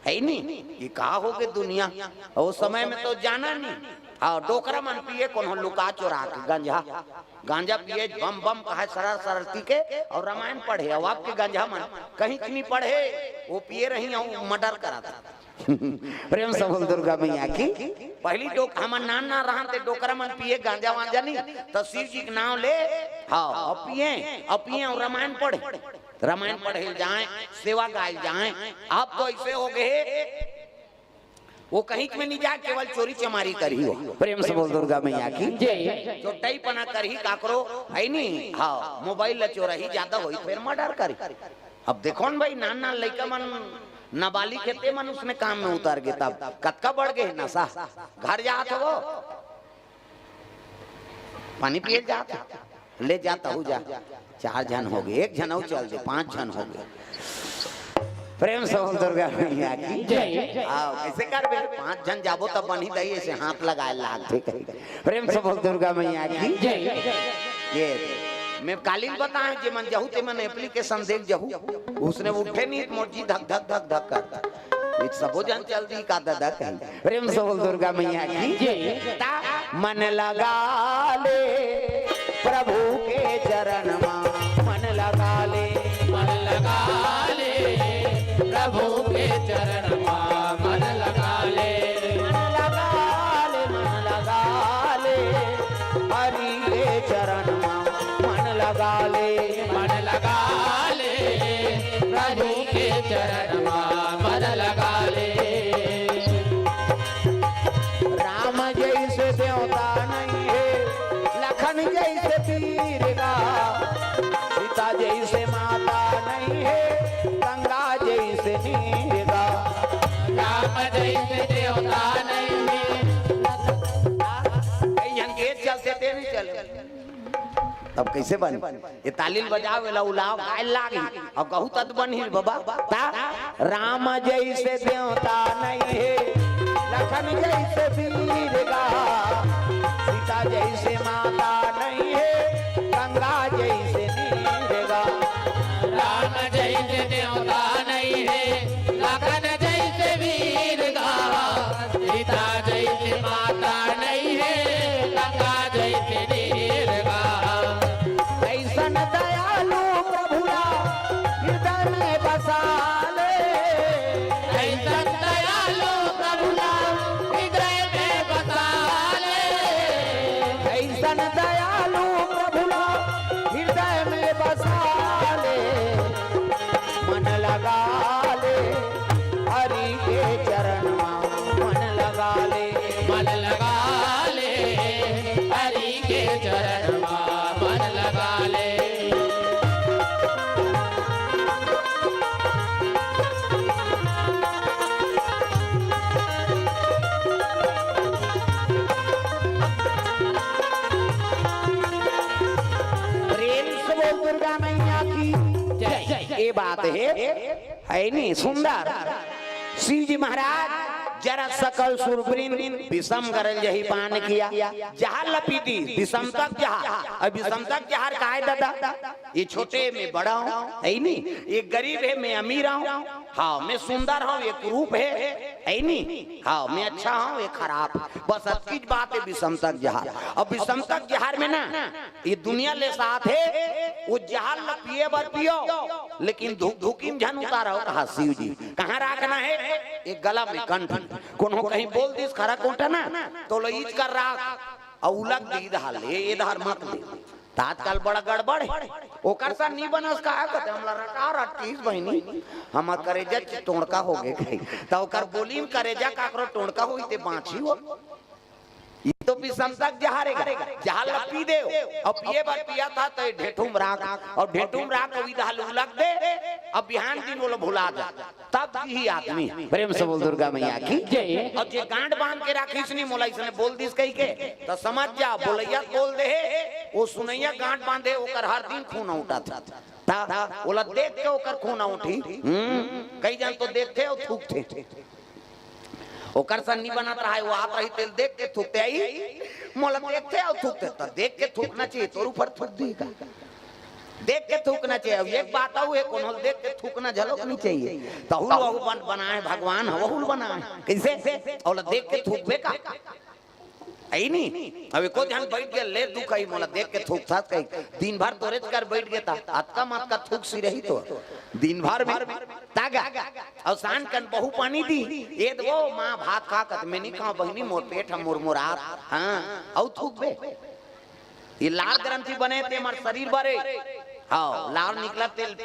हे नी? ये का हो गे दुनिया? ओ समय में तो जाना नी। हाँ, डोकरा मन पिए कोनो लुका चोरा के गांजा, गांजा पिए बम बम कहे सरर सरर ती के, अउ रामायण पढ़े, अउ आपके गांजा मन कहीं नी पढ़े, ओ पिए रही अउ मर्डर करत। प्रेम से बोल दुर्गा मैया की। पहली डोक-, हमन नान नान रहन ते डोकरा मन पिए गांजा वांजा नी, त शिव जी के नाम ले, हाँ, अउ पिए, अउ पिए अउ रामायण पढ़े, रामायण पढ़े जाए, सेवा गाय जाए। अब तो अइसे हो गे, ओ कहीं में नी जाय, केवल चोरी चमारी करही ओ। प्रेम से बोल दुर्गा मैया की जय। चोरई पना करही काकरो, हे नी? हाँ, मोबाइल ल चोरही जादा होही, फेर मर्डर करही। अब देखो न भाई, नान नान लइका मन नाबालिग हे, ते मन उसने काम में उतर गे, तब कतका बढ़ गे हे नशा। घर जात हो, पानी पिए जात हो, ले जात हो जा, चार झन हो गे, एक झन अउ चल दे, पांच झन हो गे। प्रेम से बोल दुर्गा मैया की जय। आओ, कइसे करबे? पांच झन जाबो तब बनही दई, अइसे हाथ लगाय लागथे कहीं। प्रेम से बोल दुर्गा मैया की जय। ये मैं काली ल बताएंव, जे मन जहू ते मन एप्लीकेशन देख जहू, उसने उठे नी, मोर जी धक धक धक धक करता। ये सबो झन चल दी का दादा कहीं। प्रेम से बोल दुर्गा मैया की जय। ता मन लगा ले प्रभु के चरण मा, मन लगा ले, मन लगा ले प्रभु के चरण मा, मन लगा ले, मन लगा ले, मन लगा ले हरि के चरण मा, मन लगा ले, मन लगा ले प्रभु के चरण मा, मन लगा ले। राम जइसे देवता नइ हे, लखन जइसे वीर गा, सीता जइसे माता नइ हे, गंगा जइसे नीर गा। राम जइसे देवता नइ हे। कहीं हम के चलते ते नी चले। तब कइसे बन? ये ताली ल बजाव, एला उलाव, काय लागी? अउ कहू तत बनही बाबा। ता राम जइसे देवता नइ हे, लखन जइसे वीर गा, सीता जइसे माता नइ हे, गंगा जइसे नीर गा। राम जइसे देवता नइ हे, लखन जइसे वीर गा, सीता जइसे माता नइ हे, गंगा जइसे नीर गा। अइसन दयालु प्रभु ला हृदय में बसा ले। अइसन दयालु प्रभु ला हृदय में बसा ले। अइसन दयालु प्रभु ला हृदय में बसा ले। मन लगा ले हरि के चरण मा, मन लगा ले। मन लगा ले हरि के चरण मा, मन लगा ले। प्रेम से बोल दुर्गा मैया की जय। ये बात हे, हे नी सुंदर? शिव जी महाराज जरा सकल सुरवृंद, विषम गरल जहि पान किया। जहर ल पी दिस, विषम तक जहर। अब विषम तक जहर काय ददा? ये छोटे में बड़ा हूँ, है नी? ये गरीब है, मैं अमीर हूँ। हाँ, मैं सुंदर हूँ, ये कुरूप है, है नी? हाँ, मैं अच्छा हूँ, ये खराब। बस अतकीच बात है विषम तक जहर। अब विषम तक जहर में ना, ये दुनिया ले साथ है, वो जहर ल पिए बर पियो, लेकिन धुक धुकिम झन उतारो, कहा शिव जी। कहाँ राखना है? ये गला में, कंठ में। कोनो कहीं बोल दिस खरा कोटा ना, तो लईच कर राख, अउ उलग दे इधर ले, इधर मत ले। त आजकल बड़ा गड़बड़ है। ओकर सा नी बनस, का कहते हमला रटा रटीस बहिनी, हमर करेजा च-, टोंड़का हो गे कही। त ओकर बोली में करेजा काकरो टोंड़का होई ते बाँची हो। ये तो विषम तक जहर है, जहर ल पी दे। अब पिए बर पिया था तो ढेठुम राख, और ढेठुम राख, अउ इधर उलग दे, अब बिहान दिन वो लो भुला जा। तब ही आदमी। प्रेम से बोल दुर्गा मैया की जय। और जे गांठ बांध के राखिस नी मोला, इसने बोल दिस कही के, तो समझ जा, बोलैया बोल दे हे, वो सुनैया गांठ बांधे, ओकर हर दिन खून उठत। ता, ओला देख के ओकर खून उठी। हम्म, कई जन तो देखथे अउ थूकथे। ओकर सन नी बनत रहा, वो आत रही तेल देख के थूकथे, आई, मोला देखथे अउ थूकथे, तो देख के थूकना चाहिए, तोर ऊपर थूक देगा। देख के थूकना चाहिए। अब एक बात अउ है, कोनो ल देख के थूकना झलोक नहीं चाहिए। तहुल वहु बन-, बनाए भगवान, वहुल बनाए। कैसे? अउ ल देख के थूकबे का? आई नी? अब एको झन बैठ गया, ले दुख आई, मोला देख के थूक साथ कही। दिन भर तोरेच कर बैठ गया था, अतका मत का थूक सी रही तो। दिन भर में तागा। अउ सान कन बहू पानी दी, ये दो माँ भात खा कत, मैं नहीं खाऊं बहिनी, मोर पेट हम मुरमुरात। हाँ, अउ थूकबे। ये लार ग्रंथि बने ते हमर शरीर बरे। हाँ, लार निकला तेल।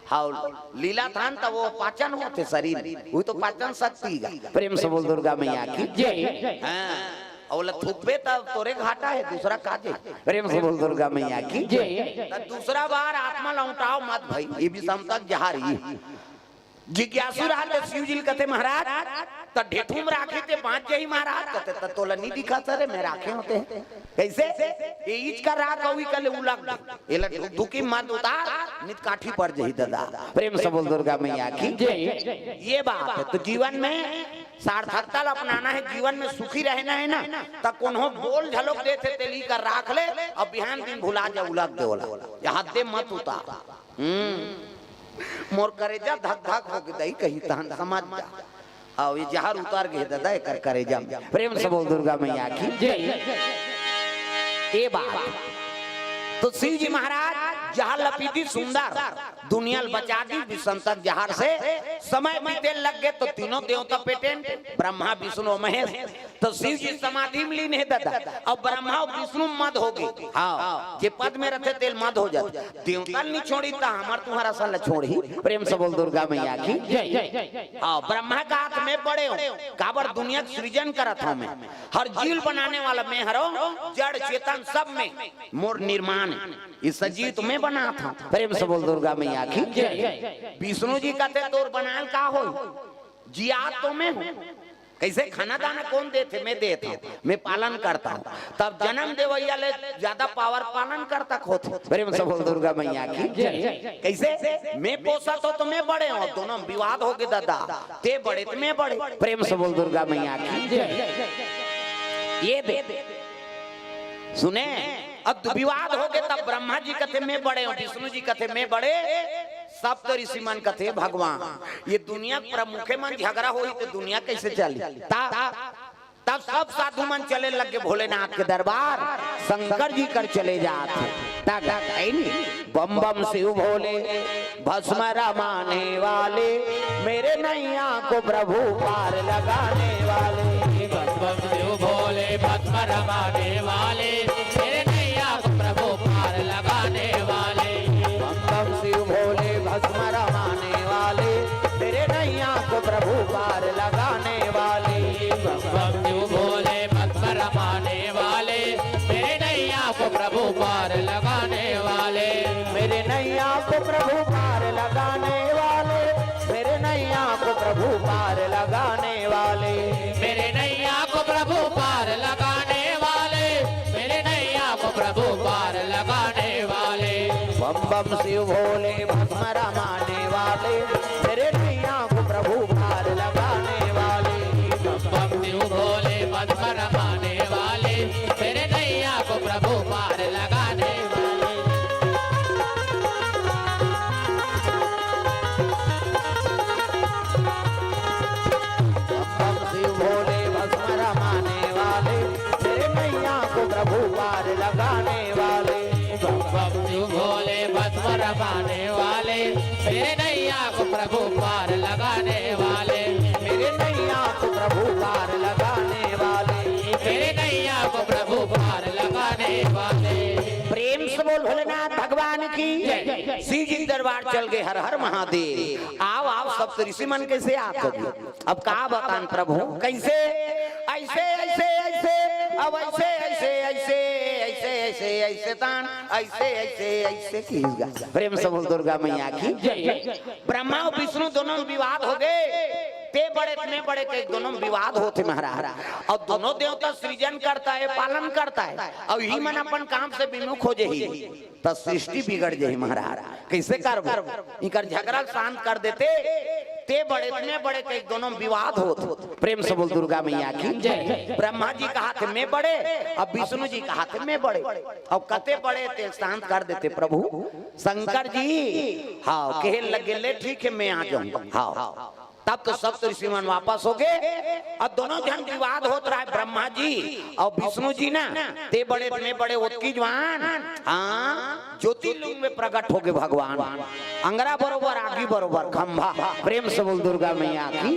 हाँ, लीला थान त वो पाचन होथे शरीर। वो तो पाचन शक्ति गा। प्रेम से बोल दुर्गा मैया की जय। हाँ, अउ ल थूकबे त तोरे घाटा है, दूसरा का जे। प्रेम से बोल दुर्गा मैया की जय। त दूसरा बार आत्मा लौटाओ मत भाई, ये विषम तक जहर ही। जिज्ञासु रहा त शिव जी ल कथे महाराज, त ढेठू म राखे ते बाँच जाही महाराज, कथे त तोला नी दिखा सरे, मैं राखे होते हैं। कैसे? ये इच का राख अउ इकले उलग दे। एला धुकी मत उतार, नित काठी पड़ जाही ददा। प्रेम से बोल दुर्गा मैया की जय। ये बात है। तो जीवन में सार्थकता ला अपनाना है, जीवन में सुखी रहना है ना, त कोनो बोल झलोक देथे तेली का राख ले, अब बिहान दिन भुला जा, उलग दे ओला। ये हद दे मत उतार। हम्म। मोर करेजा धक धक हो गे दई कही तहन समझ जा। अउ ये जहर उतर गे ददा एकर करेजा में। प्रेम से बोल दुर्गा मैया की जय। ये बात। तो शिव जी महाराज जहर ल पी दिस सुंदर, दुनिया ल बचा दिस विषम तक जहर से। समय बीते लग गे तो तीनों देवता पेटेन, ब्रह्मा विष्णु महेश। तो शिव जी समाधि में लीन हे ददा। अब ब्रह्मा अउ विष्णु मद हो गे। हाँ, जे पद में रथे तेल मद हो जात। देवता ल नी छोड़ी त हमर तुम्हर असन ल छोड़ही। प्रेम से बोल दुर्गा मैया की जय। हाँ, ब्रह्मा का हाथ में पड़े हो, काबर दुनिया के सृजन करत हूँ मैं। हर जीव बनाने वाला मैं हरो, जड़ चेतन सब में मोर निर्माण है। ये सजीव तो मैं बनात हूँ। प्रेम से बोल दुर्गा मैया की जय। विष्णु जी कहते तोर बनाल का हो, जियात तो मैं हूँ। कैसे? खाना दाना कौन देथे? मैं देत हूँ, मैं पालन करता हूँ। तब जन्म देवैया ले ज्यादा पावर पालन करता होथे। प्रेम से बोल दुर्गा मैया की जय। कैसे? मैं पोसत हूँ तो मैं बड़े हूँ, दोनों में विवाद हो गे ददा, ते बड़े त मैं बड़े। प्रेम से बोल दुर्गा मैया की जय। ये दे सुने, अब विवाद हो गे तब ब्रह्मा जी कथे मैं बड़े हूँ, विष्णु जी कथे मैं बड़े, सप्त ऋषि मन कथे भगवान, ये दुनिया के प्रमुखे मन झगड़ा होही तो दुनिया कैसे चली? ता, तब सब साधु मन चले लग गे भोलेनाथ के दरबार, शंकर जी कर चले जात हे। ता गा-, है नी? बम बम शिव भोले भस्म रमाने वाले, मेरे नैया को प्रभु पार लगाने वाले। बम बम शिव भोले भस्म रमाने वाले, मेरे नैया को प्रभु पार लगाने वाले। बम बम शिव भोले भस्म रमाने वाले, मेरे नैया को प्रभु पार लगाने वाले। बम बम शिव भोले भस्म रमाने वाले, मेरे नैया को प्रभु पार लगाने वाले। मेरे नैया को प्रभु पार लगाने वाले, मेरे नैया को प्रभु पार लगाने वाले। मेरे नैया को प्रभु पार लगाने वाले, मेरे नैया को प्रभु पार लगाने वाले। बम बम शिव भोले भस्म रमाने वाले, मेरे नैया को प्रभु पार लगाने वाले। बम को प्रभु पार लगाने वाले, मेरे नैया को प्रभु पार लगाने वाले, मेरे नैया को प्रभु पार लगाने वाले। प्रेम से बोल भोलेनाथ भगवान की। जय। शिव जी दरबार चल गए, हर हर महादेव। आओ, आओ, सब ऋषि मन कैसे आप हो? अब का बतान प्रभु, कैसे? ऐसे, ऐसे, ऐसे, अब ऐसे, ऐसे, ऐसे, ऐसे, ऐसे, ऐसे तान, ऐसे, ऐसे, ऐसे की। प्रेम से बोल दुर्गा मैया की। जय। ब्रह्मा और विष्णु दोनों में विवाद हो गए। ते बड़े, मैं बड़े के दोनों में विवाद होते महाराज। और दोनों देवता सृजन करता है, पालन करता है, और ही मन अपन काम से विमुख हो जाही, त सृष्टि बिगड़ जाही महाराज। कैसे करबो? इकर झगड़ा शांत कर देते। ते बड़े, मैं बड़े के दोनों में विवाद होत। प्रेम से बोल दुर्गा मैया की। जय। ब्रह्मा जी कहा थे मैं बड़े, अब विष्णु जी कहा थे मैं बड़े। अब कते बड़े ते शांत कर देते प्रभु शंकर जी। हाँ, कहे लगे, ले ठीक है, मैं आ जाऊं। हाँ, तब तो सब ऋषि मन वापस हो गए। अब दोनों झन विवाद होत रहा है, ब्रह्मा जी और विष्णु जी ना, ते बड़े, मैं बड़े, ओतकी जवान। हाँ, ज्योतिर्लिंग में प्रकट हो गए भगवान, अंगरा बरोबर, आगी बरोबर, खंभा। प्रेम से बोल दुर्गा मैया की।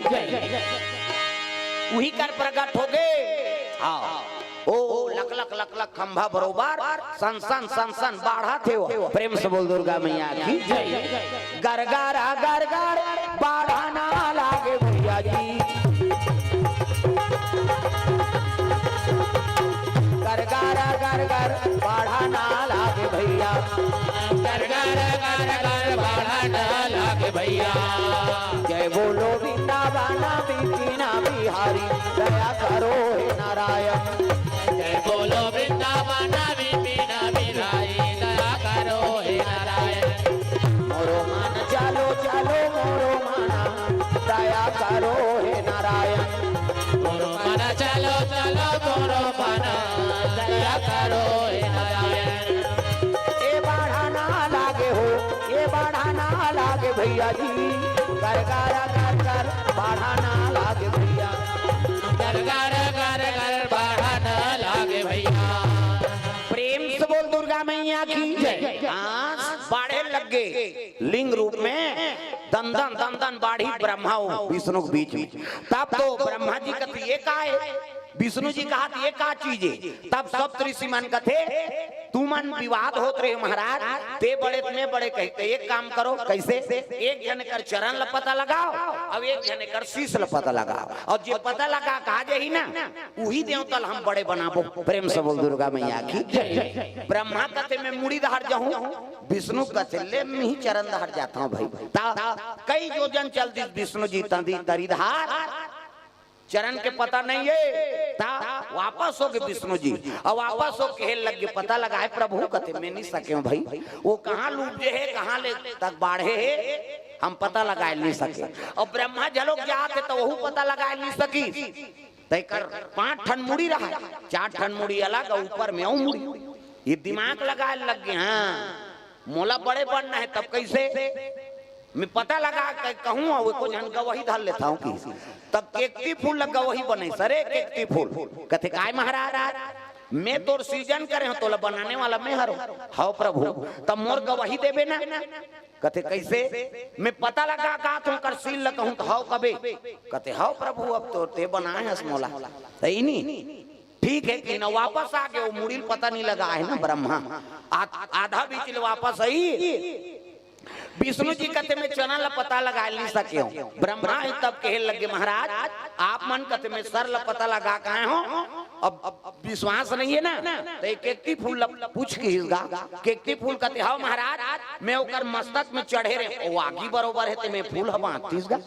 उही कर प्रकट हो गए। हाँ, ओ लक लक लक लक खंभा बरोबर, सन सन सन सन बाढ़त हे वो। प्रेम से बोल दुर्गा मैया की। जय। गरगरा गरगर बाढ़ा ना लागे भैया जी, गरगरा गरगर बाढ़ा ना लागे भैया, गरगरा गरगर बाढ़ा ना लागे भैया। जय बोलो वृंदावन बिपिन बिहारी, दया करो हे नारायण। जय बोलो वृंदावन बिपिन बिहारी, दया करो हे नारायण। मोरो मन चालो चालो मोरो मन, दया करो हे नारायण। मोरो मन चालो चालो मोरो मन, दया करो हे नारायण। ए बाढ़ा ना लागे हो, ए बाढ़ा ना लागे भैया जी, गरगरा गरगर बाढ़ा ना लागे भैया, गरगरा गरगर बाढ़ा ना लागे भैया। प्रेम से बोल दुर्गा मैया की। जय। हाँ, बाढ़े लग गए लिंग रूप में, दंदन दंदन बाढ़ी ब्रह्मा और विष्णु के बीच में। तब तो ब्रह्मा जी कथे ये का है, विष्णु जी कहा ये का चीज है। तब सब ऋषि मन कथे तुमन विवाद होत रहे महाराज, ते बड़े ते मैं बड़े कहिके, एक काम करो, कैसे? एक झन कर चरण ल पता लगाओ, अब एक झन कर शीश ल पता लगाओ, और जे पता लगा कहा जाही ना, उही देवता ल हम बड़े बनाबो। प्रेम से बोल दुर्गा मैया की। जय। ब्रह्मा कथे मैं मुड़ी डहर जाहूं, विष्णु कथे ले मैं ही चरण डहर जाता हूं भाई। ता कई योजन चल दिस विष्णु जी तंदी तरी डहर, चरण के पता नहीं है। ता वापस हो गए विष्णु जी, और वापस हो कहे लग गए पता लगा है प्रभु, कथे मैं नहीं सके हूं भाई, वो कहाँ लूट जे है, कहाँ ले तक बाढ़े है, हम पता लगा नहीं सके। और ब्रह्मा झलोक जात है तो वहू पता लगा नहीं सकी। तेकर पांच ठन मुड़ी रहा, चार ठन मुड़ी अलग और ऊपर में अउ मुड़ी। ये दिमाग लगाए लग गए, हाँ, मोला बड़े बनना है, तब कैसे? मैं पता लगा के कहूँ, अउ एको झन गवाही धर लेता हूँ कि तब केकती फूल ल गवाही बने, सरे केकती फूल। कथे, "काय महाराज, मैं तोर सृजन करे हूँ, तोला बनाने वाला मैं हरो।" "हव प्रभु।" "तब मोर गवाही देबे ना?" कथे, "कैसे?" "मैं पता लगा का तुम कर सील ल कहूँ तो हव कबे?" कथे, "हव प्रभु, अब तो ते बनाए हस मोला।" सही नहीं? ठीक है कि ना, वापस आ गए, वो मुड़ील पता नहीं लगा है ना ब्रह्मा। आ-, आधा बीच ले वापस आई। विष्णु जी कथे, "मैं चरण ल पता लगा नहीं सके हूँ।" ब्रह्मा ही तब कहे लगे, "महाराज, आप मन कथे मैं सर ल पता लगा के आए हूँ, अब, अब विश्वास नहीं है ना, तो एक केकती फूल ल पूछ किहिस गा।" केकती फूल कथे, "हव महाराज, मैं ओकर मस्तक में चढ़े रहे, वो आगी बरोबर है, ते मैं फूल ह बांधतिस गा।"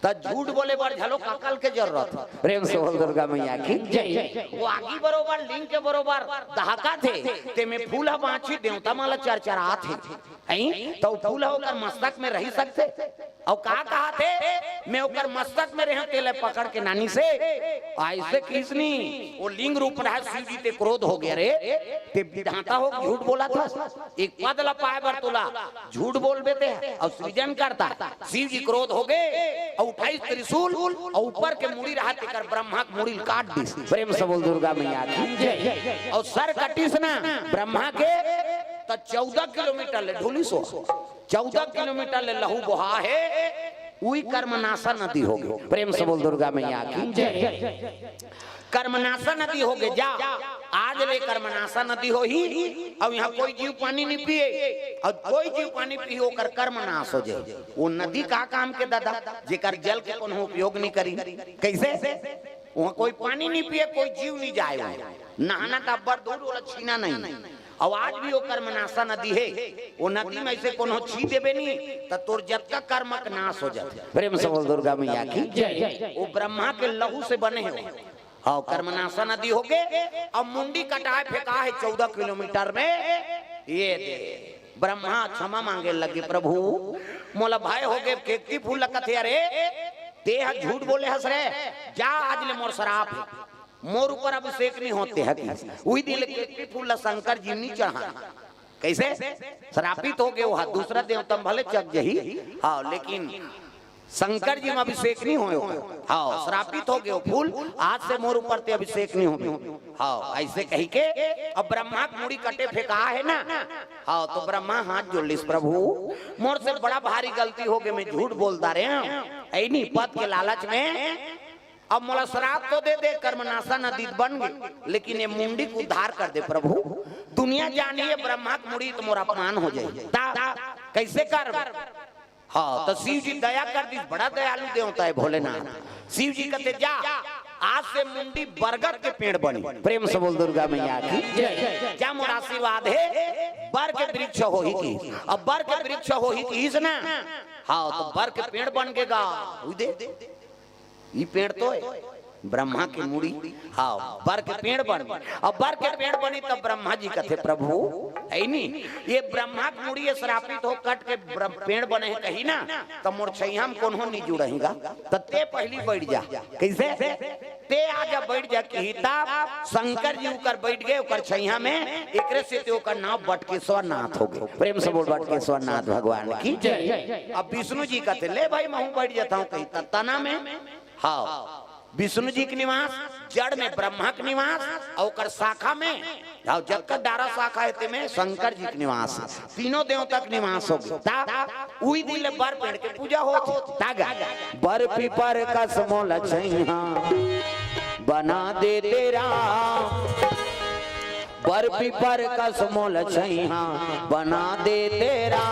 त झूठ बोले बर झलो अकल के जरूरत है। प्रेम से बोल दुर्गा मैया की। जय। वो आगी बरोबर, लिंग के बरोबर दहकाथे, ते में फूल ह बांची, देवता मन ल चरचराथे। हैं? त वो फूल ह ओकर मस्तक में रही सकथे? अउ का कहाथे, "मैं ओकर मस्तक में रहेंव, तेला पकड़ के नानी से।" अइसे किहिस नी, वो लिंग रूप रहा, शिव जी ते क्रोध हो गया, "रे, ते विधाता हो, झूठ बोलथस, एक पद ल पाए बर तोला झूठ बोलबे ते, अउ सृजन करता।" शिव जी क्रोध हो गए अउ उठाइस त्रिशूल अउ ऊपर के मुड़ी रहा तेकर ब्रह्मा के मुड़ी ल काट दिस। प्रेम से बोल दुर्गा मैया की। जय। अउ सर कटिस ना ब्रह्मा के, त चौदह किलोमीटर ले ढुलिस हो। चौदह किलोमीटर ले लहू बोहा हे, उही कर्मनाशा नदी होगे। प्रेम से बोल दुर्गा मैया की जय। कर्मनाशा नदी होगे जा, आज ले कर्मनाशा नदी होही, अउ इहाँ कोई जीव पानी नइ पिए, अउ कोई जीव पानी पीही ओकर कर्मनाश हो जाए। वो नदी का काम के दादा, जेकर जल के कोनो उपयोग नइ करी? कइसे? उहाँ कोई पानी नइ पिए, कोई जीव नइ जाए, उहाँ नहाना त अब्बड़ दूर, ओला छीना नहीं। अउ आज भी वो कर्मनाशा नदी हे, वो नदी में से कोनो छी देबे नहीं, त तोर जतका कर्म के नाश हो जाथे। प्रेम से बोल दुर्गा मैया की जय। वो ब्रह्मा के लहू से बने हे वो। हाँ, कर्मनाशा नदी होगे, अब मुंडी कटाए फेंका हे चौदह किलोमीटर में। ये दे, ब्रह्मा क्षमा मांगे लगे, "प्रभु, मोला भय होगे, केकती फूल ल कथे, अरे, तें ह झूठ बोले हस रे, जा, आज ले मोर सराप हे, मोर ऊपर अभिषेक नइ होवय," कहिस। उही दिन ले केकती फूल ल शंकर जी नइ चढ़ाय। कइसे? श्रापित होगे वो ह, दूसरा देवता म भले चघ जही, हाँ, लेकिन शंकर जी म अभिषेक नइ होय ओकर। हाँ, श्रापित होगे वो फूल, आज से मोर ऊपर तें अभिषेक नइ होबे। हाँ, अइसे कहिके अब ब्रह्मा के मुड़ी कटे फेंका हे ना। हाँ, तो ब्रह्मा हाथ जोड़ लिस, "प्रभु, मोर से बड़ा भारी गलती होगे, मैं झूठ बोल डारे हँव, अइनी पद के लालच में अब मोला श्राप तो दे दे, कर्मनाशा नदी बन गे, लेकिन ये मुंडी के उद्धार कर दे प्रभु। दुनिया जानही ये ब्रह्मा के मुड़ी त मोर अपमान हो जाही।" त कइसे करबे? हाँ, त शिव जी दया कर दिस, बड़ा दयालु देवता हे भोलेनाथ। शिव जी कथे, "जा, आज से मुंडी बरगद के पेड़ बनही।" प्रेम से बोल दुर्गा मैया की जय। "जा, मोर आशीर्वाद हे, बर के वृक्ष होही," कहिस। अब बर के वृक्ष होही कहिस ना, हाँ, त बर के पेड़ बन गे गा, उही दे। ई पेड़ तो हे ब्रह्मा के मुड़ी, हाँ, बर के पेड़ बन। अब बर के पेड़ बनिस त ब्रह्मा जी कथे, "प्रभु, अइनी, ये ब्रह्मा के मुड़ी ये श्रापित हो कट के ब्र-, पेड़ बने हे कहिस ना, त मोर छइहाँ म कोनो नइ जुड़ही गा, त तें पहिली बइठ जा।" कइसे? "तें आ जा, बइठ जा," कहिस, त शंकर जी उकर बइठ गे उकर छइहाँ में, एकरे सेती ओकर नाँव बटकेश्वर नाथ होगे। प्रेम से बोल बटकेश्वर नाथ भगवान की जय। अब विष्णु जी कथे, "ले भाई, महूँ बइठ जाथँव," कहिस, त तना में हाँ, विष्णु जी के निवास, जड़ में ब्रह्मा के निवास, अउ ओकर शाखा में, अउ जतका डारा शाखा हे, तेमे शंकर जी के निवास, तीनों देवता के निवास होगे। त उही दिन ले बर पेड़ के पूजा होथे। त गा, "बर पीपर कस मोला छइहाँ बना दे तेरा।" बर पीपर कस मोला छइहाँ बना दे तेरा,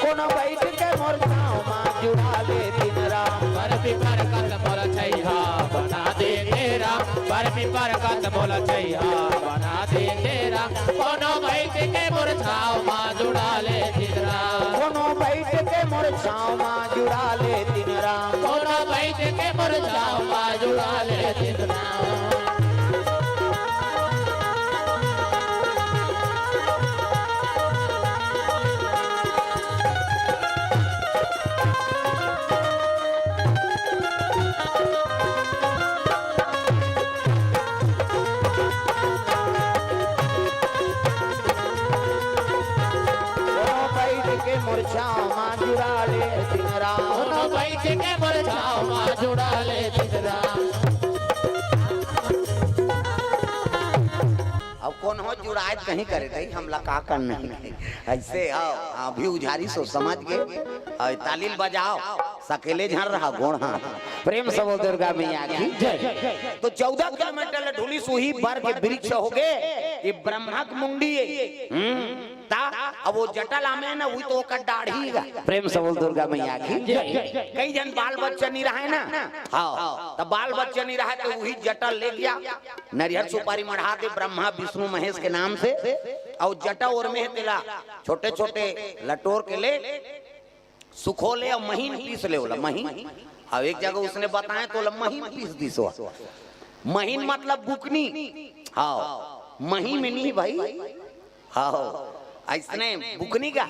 कोनो बइठ के मोर छाँव मा जुड़ा ले दिन राम। बर पीपर कस मोला छइहाँ बना दे तेरा, बर पीपर कस मोला छइहाँ बना दे तेरा, कोनो बइठ के मोर छाँव मा जुड़ा ले दिन राम। कोनो बइठ के मोर छाँव मा जुड़ा ले दिन राम। कोनो बइठ के मोर छाँव मा जुड़ा ले दिन राम। कोनो बइठ के मोर छाँव मा जुड़ा ले दिन राम। कोनो बइठ के मोर छाँव मा जुड़ा ले दिन राम। अब कोनो जुड़ाए त कहीं करे दई, हमला का करना हे? अइसे आओ, अभी उझारी सो समझ गे। अउ ताली ल बजाओ, सकेले झन रहा गोड़ हाथ। प्रेम से बोल दुर्गा मैया की जय। तो चौदह किलोमीटर ले ढुलिस, उही बर के वृक्ष होगे, ये ब्रह्मा के मुंडी हे। हम्म, त अब वो जटा लामे ना, उही तो ओकर डाढ़ी गा। प्रेम से बोल दुर्गा मैया की जय। कई झन बाल बच्चा नइ रहय ना, हाँ, त बाल बच्चा नइ रहय त उही जटा ले गे, नरियर सुपारी मढ़ा दे, ब्रह्मा विष्णु महेश के नाम से, अउ जटा ओर में हे तेला छोटे छोटे ल टोर के ले, सुखो ले अउ महीन पीस ले ओला, महीन। अउ एक जगह उसने बताए त ओला महीन पीस दिस। महीन मतलब बुकनी। हाँ, मही में नहीं भाई। हाँ, अइसने बुकनी का।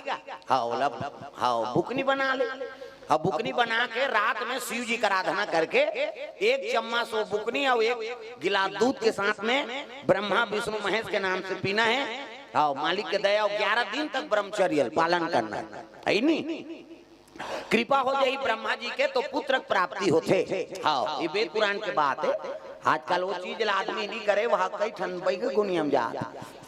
हाँ, ओला, हाँ, बुकनी बना ले। अब बुकनी बना के रात में शिव जी के आराधना करके एक चम्मच वो बुकनी अउ एक गिलास दूध के साथ में ब्रह्मा विष्णु महेश के नाम से पीना हे। हाँ, मालिक के दया, ग्यारह दिन तक ब्रह्मचर्य पालन करना हे, हे नी? कृपा हो जाही ब्रह्मा जी के तो पुत्र के प्राप्ति होथे। हाँ, ये वेद पुराण के बात हे। आजकल वो चीज ला आदमी नइ करे, वहाँ कई ठन बैग गुनियम जात।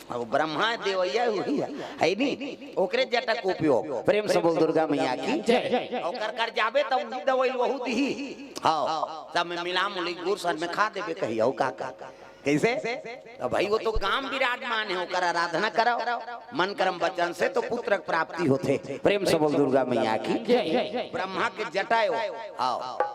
अब ब्रह्मा देवैया वही है, है नी? ओकरे जटा के उपयोग। प्रेम से बोल दुर्गा मैया की। जय। ओकर कर जाबे तब उही दवाई वहू दिही। हाँ, सब में मिला मुली गुड़ सन में खा देबे कही, अउ का का। कैसे? तो भाई वो तो गाम विराजमान है, ओकर आराधना कराओ, मन कर्म वचन से तो पुत्र प्राप्ति होथे। प्रेम से बोल दुर्गा मैया की। जय। ब्रह्मा के जटायो। हाँ,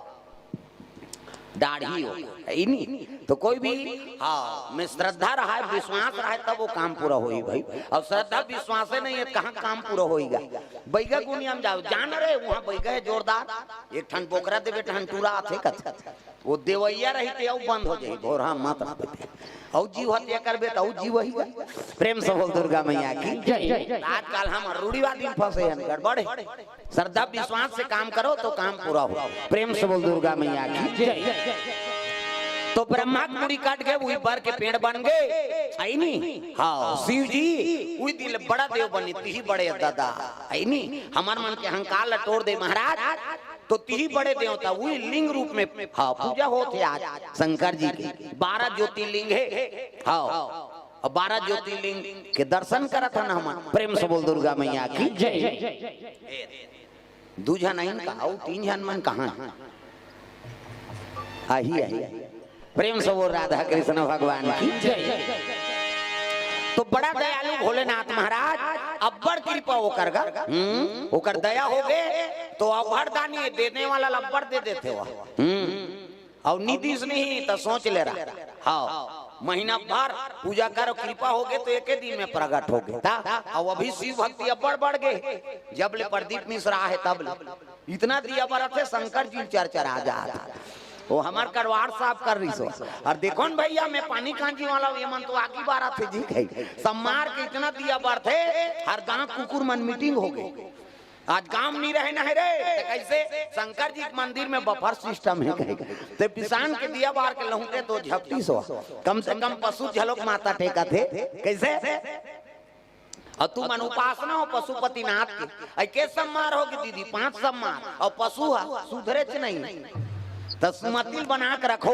दाढ़ी हो, है नी? तो कोई भी, हाँ, में श्रद्धा रहा है, विश्वास रहा है, तब वो काम पूरा होई भाई। और श्रद्धा विश्वास नहीं है, कहाँ काम पूरा होईगा? बैगा गुनिया में जाओ, जान रहे वहाँ बैगा है जोरदार, एक ठन बोकरा देवे, ठन टूरा आथे कथे। वो देवैया रही ते अउ बंद हो जाई, भोरहा मत रहबे। अउ जीव हत्या करबे त अउ जीव वही। प्रेम से बोल दुर्गा मैया की। जय। आजकल हम रूढ़िवादी में फंसे हैं, गड़बड़ है। श्रद्धा विश्वास से काम करो तो काम पूरा हो। प्रेम से बोल दुर्गा मैया की। जय। तो ब्रह्मा के मुड़ी काट के वही बर के पेड़ बन गए, है नी? हाँ, शिव जी वही दिन बड़ा देव बनी, तिही बड़े दादा, है नी? हमार मन के अहंकार ला तोड़ दे महाराज। तो तिही बड़े देवता वही लिंग रूप में, हाँ, पूजा होत है आज शंकर जी की। बारह ज्योतिर्लिंग है, हाँ, और बारह ज्योतिर्लिंग के दर्शन करत हन हमन। प्रेम से बोल दुर्गा मैया की। जय। दू झन आइन का, अउ तीन झन मन कहाँ? आही, आही। प्रेम से बोल राधा कृष्ण भगवान की। जय। तो बड़ा दयालु भोलेनाथ महाराज, अब्बड़ कृपा ओकर गा। हम्म, ओकर दया होगे तो अब्बड़ दानी देने वाला ला अब्बड़ दे देथे वो। हम्म, अउ नी दिस नहीं तो सोच ले रहा। हाँ, महीना भर पूजा करो, कृपा होगे तो एके दिन में प्रगट होगे। ता, अउ अभी शिव भक्ति अब्बड़ बढ़ गए, जब ले प्रदीप मिश्रा आहे तब ले। इतना दिया बरत हे, शंकर जी चरचरा जात। वो हमार करवार साफ कर रही सो। और देखो न भैया, मैं पानी कांजी वाला हूँ, ये मन तो आगी बारत हे जी कही। सब मार के इतना दिया बरत हे, हर गांव कुकुर मन मीटिंग हो गई। आज गांव नहीं रहे ना है रे, तो कैसे? शंकर जी के मंदिर में बफर सिस्टम है कहे। ते पिसान के दिया बार के लहूं के दो झपटी सो, कम से कम पशु झलोक माता टेका थे। कैसे? और तू मन उपासना हो पशुपतिनाथ के, ऐ के सम्मार होगी दीदी? पांच सम्मार। और पशु है, सुधरे च नहीं। तो सुमतिल बना के रखो।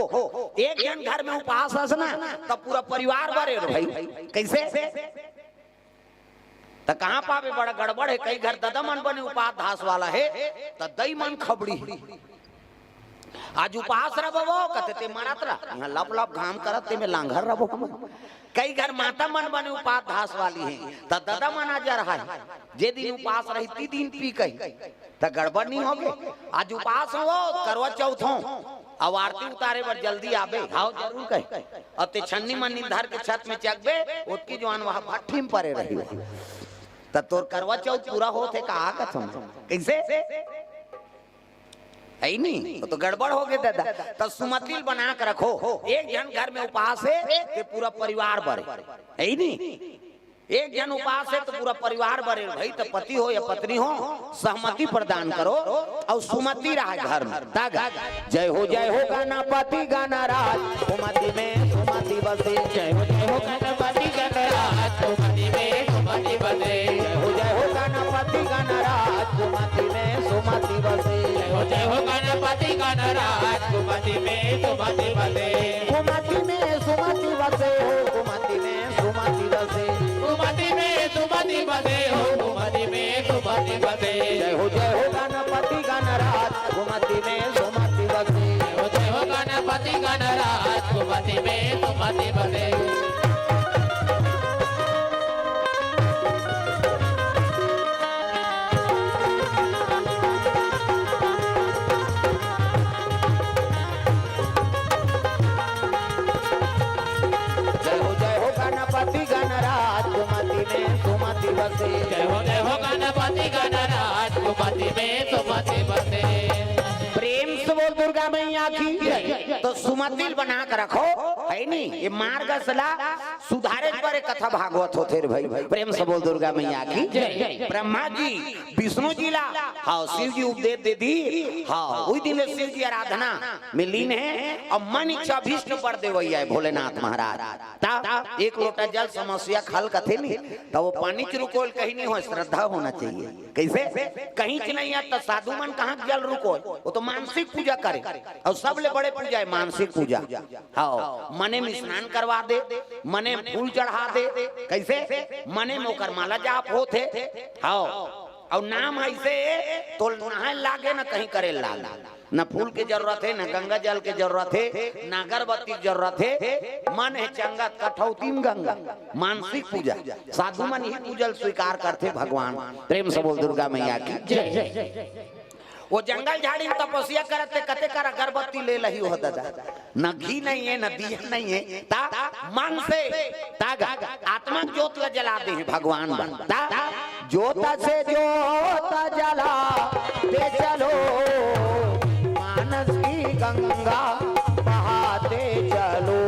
एक जन घर में उपास हस ना, तब पूरा परिवार बरे रे भाई। कैसे? त कहाँ पावे? बड़ा गड़बड़ है। कई घर ददा मन बने उपास धास वाला है, त दई मन खबड़ी है। आज उपास रह बबो, कते ते मरत रह, यहाँ लप लप घाम करत ते में लांघर रह बबो। कई घर माता मन बने उपास धास वाली है, त ददा मन आ जा रहा है। जे दिन उपास रही, ती दिन पी कही, त गड़बड़ नहीं होगे। आज उपास हो, करवा चौथ हो, अब आरती उतारे बर जल्दी आबे। हाव, जरूर कहे। अब ते छन्नी मन्नी धर के छत में चकबे, ओतकी जवान वहाँ भट्ठी में परे रही। त तोर करवा चौथ पूरा होत हे का? कथम कैसे? है नी, वो तो गड़बड़ होगे दादा। त सुमतिल बना के रखो। एक जन घर में उपास है, ते पूरा परिवार बरे, है नी? एक जन उपास है तो पूरा परिवार बरे भाई। तो पति हो या पत्नी हो, सहमति प्रदान करो और सुमति रहा घर में। तागा, जय हो जय हो गणपति गणराज, सुमति में सुमति बसे। जय हो जय हो गणपति गणराज, सुमति में सुमति बसे। जय हो जय हो गणपति गणराज, सुमति में सुमति बसे। जय हो जय हो गणपति गणराज, सुमति में सुमति बसे। सुमति में सुमति बसे हो, सुमति में सुमति बसे। सुमति में सुमति बसे हो, सुमति में सुमति बसे। जय हो जय हो गणपति गणराज, सुमति में सुमति बसे। जय हो जय हो गणपति गणराज, सुमति में सुमति बसे। जय हो जय हो गणपति गणराज, सुमति में सुमति बसे। जय हो जय हो गणपति गणराज, सुमति में सुमति बसे। प्रेम से बोल दुर्गा मैया की। तो सुमतिल बना के रखो, है नी? ये मार्ग सला सुधारे पर एक कथा भागवत होथे रे भाई। प्रेम से बोल दुर्गा मैया की। जय। ब्रह्मा जी विष्णु जी ला, हाँ, शिव जी उपदेश दे दी। हाँ, वही दिन ले शिव जी आराधना में लीन है। अब मन इच्छा अभीष्ट बर देवैया है भोलेनाथ महाराज। ता एक लोटा जल समस्या खल कथे नहीं, तो वो पानी च रुकोल कहीं नहीं हो, श्रद्धा होना चाहिए। कैसे? कहीं च नहीं है तो साधु मन कहाँ जल रुकोल? वो तो मानसिक पूजा करे, और सबले बड़े पूजा है मानसिक पूजा। हाँ, मने में स्नान करवा दे, मने में फूल चढ़ा दे। कइसे? मने में ओकर माला जाप होत हे। हव। अउ नाम अइसे, तोल नहाय लागे, न कहीं करे लागे। न फूल के जरूरत हे, न गंगा जल के जरूरत हे, न अगरबत्ती के जरूरत हे। मन हे चंगा, कठौती में गंगा। मानसिक पूजा। साधु मन ही पूजल स्वीकार करथे भगवान। प्रेम से बोल दुर्गा मैया की जय। वो जंगल झाड़ी में तपस्या करत हे, कते कर अगरबत्ती ले लही हो दादा। न घी नहीं हे, न दिया नहीं हे, ता मन से, ता गा, आत्मा के जोत ला जला दे हे भगवान बन। ता जोत से जोत जलाते चलो, मानस की गंगा बहाते चलो।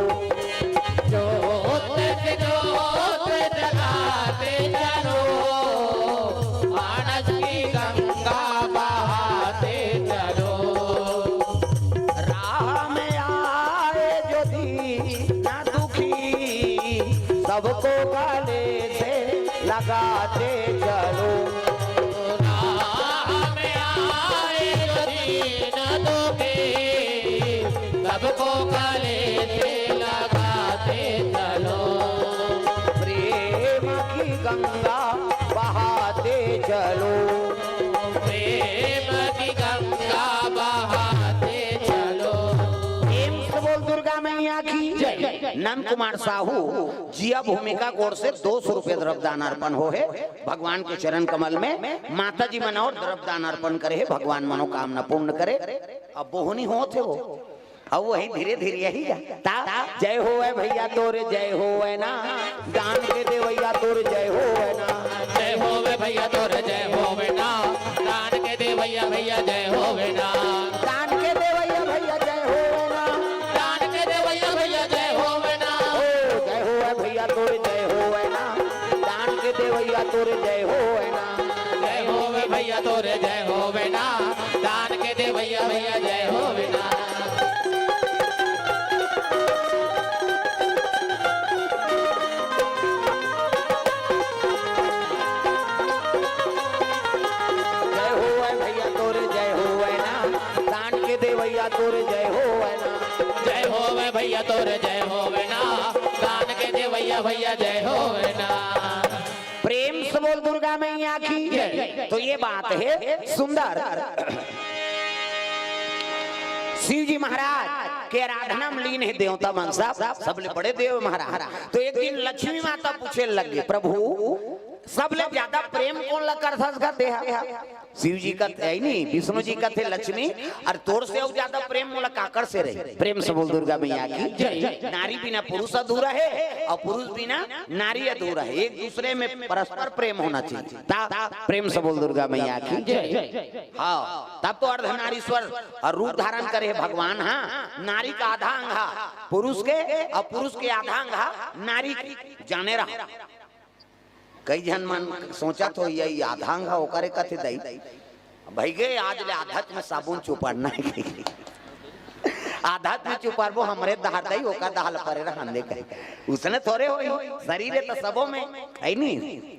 जोत से जोत जलाते चलो, मानस की गंगा बहाते चलो। राह में आए जो दीन दुखी, सबको गले से लगाते चलो। राह में आए जो दीन दुखी, सबको गले से लगाते चलो। प्रेम की गंगा बहाते चलो। प्रेम की गंगा बहाते चलो। प्रेम से बोल दुर्गा मैया की जय। नंद कुमार साहू जिया भूमिका कोर से दो सौ रुपये द्रव्यदान अर्पण हो हे भगवान के चरण कमल में। माता जी मन अउ द्रव्यदान अर्पण करे हे, भगवान मनोकामना पूर्ण करे। अब बोहनी होत हे वो, अउ वही धीरे धीरे यही जाता। जय होवय भैया तोर जय होवय ना, दान के देवैया तोर जय होवय ना। जय होवे भैया तोर जय होवे ना, दान के देवैया भैया जय होवे ना। दान के देवैया भैया जय होवय ना। दान के देवैया भैया जय होवे ना। ओ जय होवय भैया तोर जय होवय ना, दान के देवैया तोर जय होवय ना। जय होवे भैया तोर जय होवे ना, दान के देवैया भैया जय होवे ना। जय होवय भैया तोर जय होवय ना, दान के देवैया तोर जय होवय ना। जय होवे भैया तोर जय होवे ना, दान के देवैया भैया जय होवे ना। प्रेम से बोल दुर्गा मैया की जय। तो ये बात हे सुंदर। शिव जी महाराज के आराधना में लीन हे देवता मन सब, सबले बड़े देव महाराज। तो एक दिन लक्ष्मी माता पूछे लगे, प्रभु, सबले ज्यादा प्रेम कोन ला करथस गा तेहा? शिव जी कथे, हे नी, विष्णु जी कथे लक्ष्मी, अरे तोर से अउ ज्यादा प्रेम मोला काकर से रही? प्रेम से बोल दुर्गा मैया की जय। नारी बिना पुरुष अधूरा हे अउ पुरुष बिना नारी अधूरा हे। एक दूसरे में परस्पर प्रेम होना चाहिए। ता प्रेम से बोल दुर्गा मैया की जय। हाँ, तब तो अर्धनारीश्वर अउ रूप धारण करे हे भगवान। हाँ, नारी का आधा अंग हा पुरुष के अउ पुरुष के आधा अंग हा नारी के। जाने रहा, कई झन मन सोचत होही, ये आधा अंग हा ओकरे कथे दई। भई गे, आज ले आधा में साबुन चुपड़ना हे। आधा में चुपड़बो हमरे दहार दई, ओकर दहार परे रहन दे कहे। उसने थोरे होही, शरीर हे त सबो में, हे नी?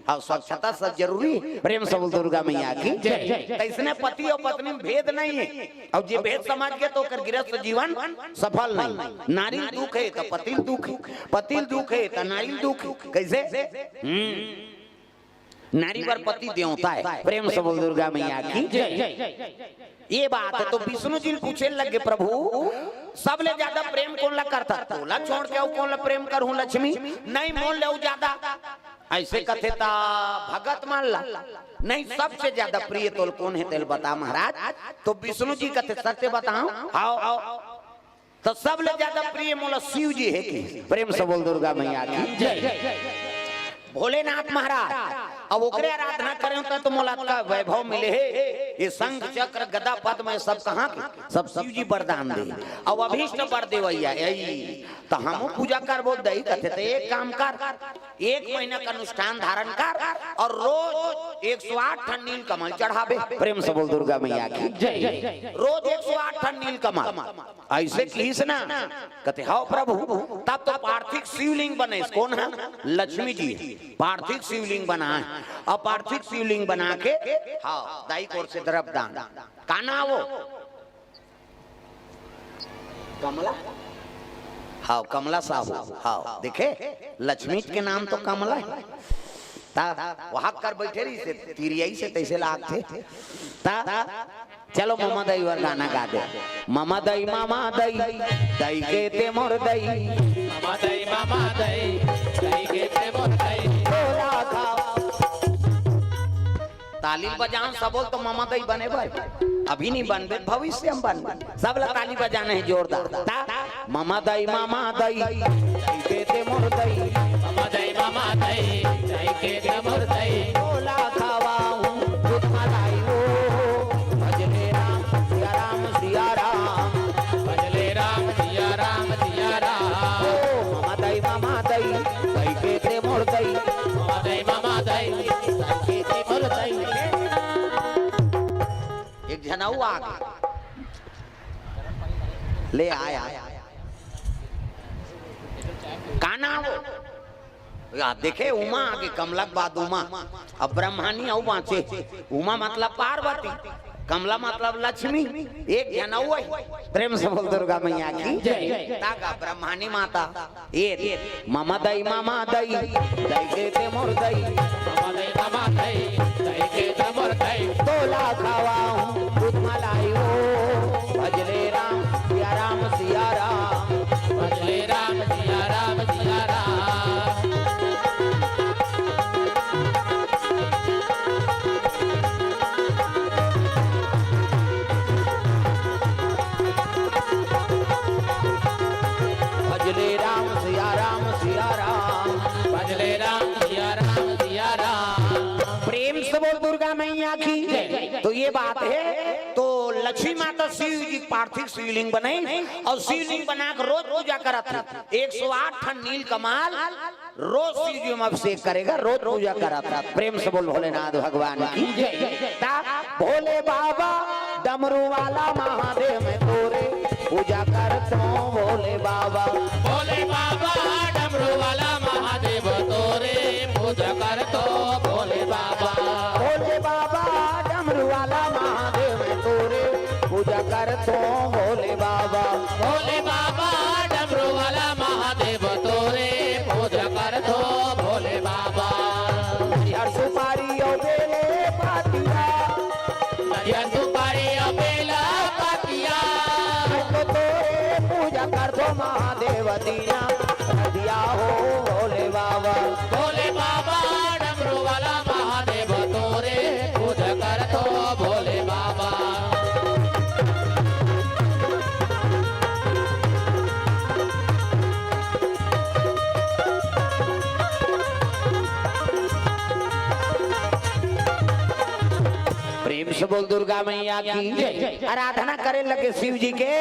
अउ स्वच्छता सब जरूरी हे। प्रेम से बोल दुर्गा मैया की जय। तइसने पति अउ पत्नी में भेद नहीं हे। अउ जे भेद समझ गे त ओकर गृहस्थ जीवन सफल नहीं। नारी ल दुख हे त पति ल दुख हे, पति ल दुख हे त नारी ल दुख हे। कइसे? हम्म। नारी बर पति देवता हे। प्रेम से बोल दुर्गा मैया की जय। ये बात हे तो विष्णु जी ल पूछे लगे, प्रभु, सबले ज्यादा प्रेम कोन ला करथस? तोला छोड़ के अउ कोन ला प्रेम करहूं लक्ष्मी? नहीं, मोर ले अउ ज्यादा। अइसे कथे त भगत मन ला। नहीं, सबसे ज्यादा प्रिय तोल कोन हे तेला बता महाराज। तो विष्णु जी कथे, सत्य बतावं? हव। त सबले ज्यादा प्रिय मोला शिव जी हे कि? प्रेम से बोल दुर्गा मैया की जय। भोलेनाथ महाराज, अब ओकरे आराधना करेंव त तो मोला अतका वैभव मिले हे। ये शंख चक्र गदा पद्म ये सब कहाँ के? सब शिव जी वरदान दे। अब अभीष्ट बर देवइया, यही। त हमहूं पूजा करबो दई कथे, त एक काम कर, एक महीना का अनुष्ठान धारण कर अउ रोज एक सौ आठ ठन नील कमल चढ़ाबे। प्रेम से बोल दुर्गा मैया की जय। रोज एक सौ आठ ठन नील कमल। अइसे किहिस ना, कथे, "हव प्रभु।" तब तो पार्थिव शिवलिंग बने, कोन हे? लक्ष्मी जी। पार्थिव शिवलिंग बना हे। अउ पार्थिव शिवलिंग बना के, हव, दाई कोर से द्रव्य दान। का नाव वो? कमला? हाव, कमला साहू। हाव, देखे, लक्ष्मी के नाम तो कमला हे। ता वहां कर बैठे रहिसे, तिरियाइसे तइसे लागथे। ता चलो, ममा दई बर गाना गा दे। ममा दई, ममा दई, दई के ते मोर दई। ममा दई, ममा दई, दई के ते मोर दई। तोला खा। ताली बजान सब बोल तो ममा दई बने भाई। अभी नहीं बनबे, भविष्य में बनबे। सब ला ताली बजाना हे जोरदार। ता ममा दई, ममा दई, दई के ते मोर दई। ममा दई, ममा दई, दई के ते मोर दई। तोला खवाहूं दूध मलाई वो। भजले राम, सिया राम, सिया राम। भजले राम, सिया राम, सिया राम। ओ ममा दई, ममा दई, दई के ते मोर दई। ममा दई, ममा दई, दई के ते मोर दई। एक झन अउ आगे। ले आय, आय। का नाम वो? या देखे, उमा आगे, कमला के बाद उमा। अब ब्रह्मानी अउ बांचे। उमा मतलब पार्वती, कमला मतलब लक्ष्मी। एक झन अउ हे। प्रेम से बोल दुर्गा मैया की जय। तागा ब्रह्मानी माता। ए, ममा दई, ममा दई, दई के ते मोर दई। ममा दई, ममा दई, दई के ते मोर दई। तोला खवाहूं दूध मलाई वो। भजले राम, सिया राम, सिया राम। भजले राम, सिया राम, सिया राम। भजले राम, सिया राम, सिया राम। भजले राम, सिया राम, सिया राम। प्रेम से बोल दुर्गा मैया की। तो ये बात हे, तो लक्ष्मी माता शिव जी के पार्थिव शिवलिंग बनाई अउ शिवलिंग बना के रोज पूजा करत हे। एक सौ आठ ठन नील कमल रोज शिव जी में अभिषेक करेगा, रोज पूजा करत हे। प्रेम से बोल भोलेनाथ भगवान की जय। ता भोले बाबा डमरू वाला महादेव मैं तोरे पूजा करत हों भोले बाबा। भोले बाबा डमरू वाला महादेव तोरे पूजा करत हों भोले बाबा। भोले बाबा डमरू वाला महादेव मैं तोरे पूजा करत हों भोले बाबा। भोले बाबा डमरू वाला महादेव तोरे पूजा करत हों भोले बाबा। नरियर सुपारी अउ बेले पतिया। नरियर सुपारी अउ बेला पतिया। मैं तो तोरे पूजा करत हों महादेव दीना। दिया हो भोले बाबा। भोले बाबा डमरू वाला महादेव तोरे पूजा करत हों भोले बाबा। प्रेम से बोल दुर्गा मैया की जय। आराधना करे लगे शिव जी के।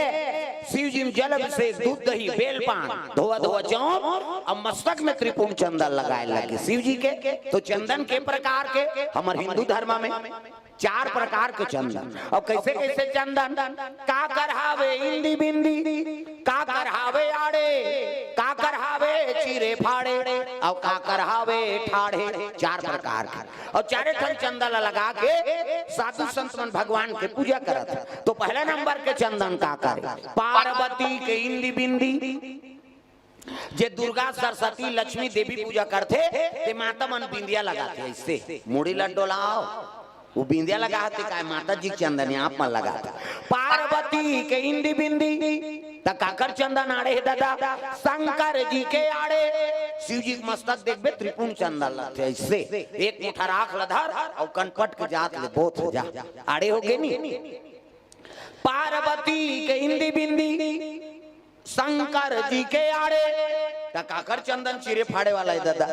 शिव जी में जल अभिषेक, दूध दही, बेल पान, धोवा धोवा चौंक, अब मस्तक में त्रिपुंड चंदन लगाए लगे शिव जी के। तो चंदन के प्रकार के हमर हिंदू धर्म में चार प्रकार के चंदन। अब कैसे कैसे चंदन? काकर हावे इंदी बिंदी, काकर हावे आड़े, काकर हावे चीरे फाड़े, अउ काकर हावे ठाढ़े। चार प्रकार के। अउ चारे ठन चंदन ला लगा के साधु संत मन भगवान के पूजा करत हे। तो पहला नंबर के चंदन काकर हे? पार्वती के इंदी बिंदी। जे दुर्गा, सरस्वती, लक्ष्मी, देवी पूजा करथे, ते माता मन बिंदिया लगाथे, अइसे मुड़ी ला डोलाव, वो बिंदिया लगाथे काय? माता जी के चंदन आप मन लगाथे। पार्वती के इंदी बिंदी, त काकर चंदन आड़े हे ददा? शंकर जी के आड़े। शिव जी के मस्तक देखबे, त्रिपुंड चंदन लगथे, अइसे एक मुठा राख ल धर अउ कनपट के जात ले बोत हो जा, आड़े हो गे नी। पार्वती के इंदी बिंदी, शंकर जी के आड़े। त काकर चंदन चीरे फाड़े वाला हे ददा?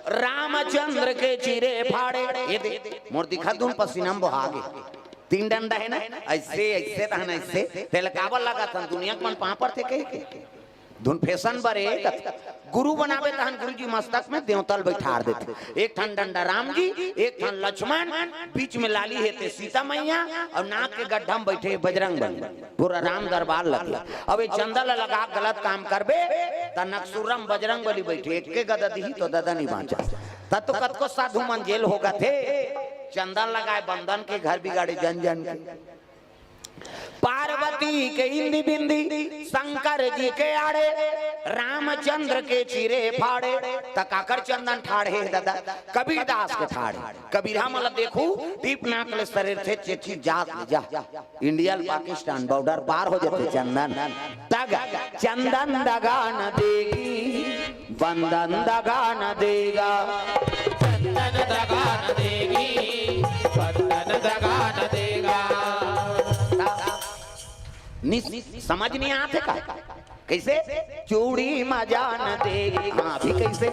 रामचंद्र के चीरे फाड़े। ये दे, मोर दिखा दून पसीना में बोहा गे। तीन डंडा हे ना, अइसे, अइसे तहन अइसे। तेला काबर लगाथन? दुनिया के मन पांव परथे कहिके। धुन फैशन बरे कथे। गुरु बनाबे तहन गुरु जी मस्तक में देवता ल बइठार देथे। एक ठन डंडा राम जी, एक ठन लक्ष्मण, बीच में लाली हे ते सीता मैया, अउ नाक के गड्ढा में बइठे बजरंग बली। पूरा राम दरबार लगे। अब ये चंदा ल लगा के गलत काम करबे, त नकसुरम बजरंग बली बइठे, एक के गदा दिही तो ददा नहीं बांचा। त तो कतको साधु मन जेल हो गथे, चंदा लगाए बंदन के घर बिगाड़े जन जन के। पार्वती के इंदी बिंदी, शंकर जी के आड़े। रामचंद्र के चीरे फाड़े, त काकर चंदन ठाड़े हे दादा? कबीरदास के ठाड़े। कबीर हा मला देखू, दीप नाक ले सरेर थे चेची जात ले जा। इंडिया ल पाकिस्तान बॉर्डर पार हो जाथे चंदन। दगा, चंदन दगा न देगी, बंदन दगा न देगा। चंदन दगा न देगी, बंदन दगा न देगा। नि-, समझ नहीं आथे का? कैसे? चूड़ी मजा न देगी। हाँ, अभी कैसे?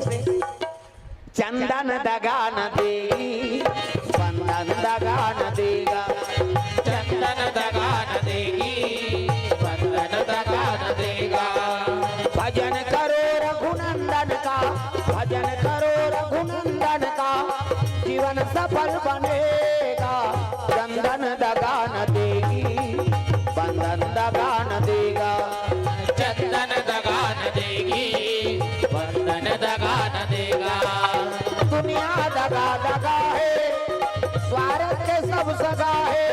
चंदन दगा न देगी, बंदन दगा न देगा। चंदन दगा न देगी, बंदन दगा न देगा। भजन करो रघुनंदन का, भजन करो रघुनंदन का, जीवन सफल बनेगा। चंदन दगा न देगी, बंदन दगा न देगा। चंदन दगा न देगी, बंदन दगा न देगा। दुनिया दगा दगा है, स्वार्थ के सब सगा है।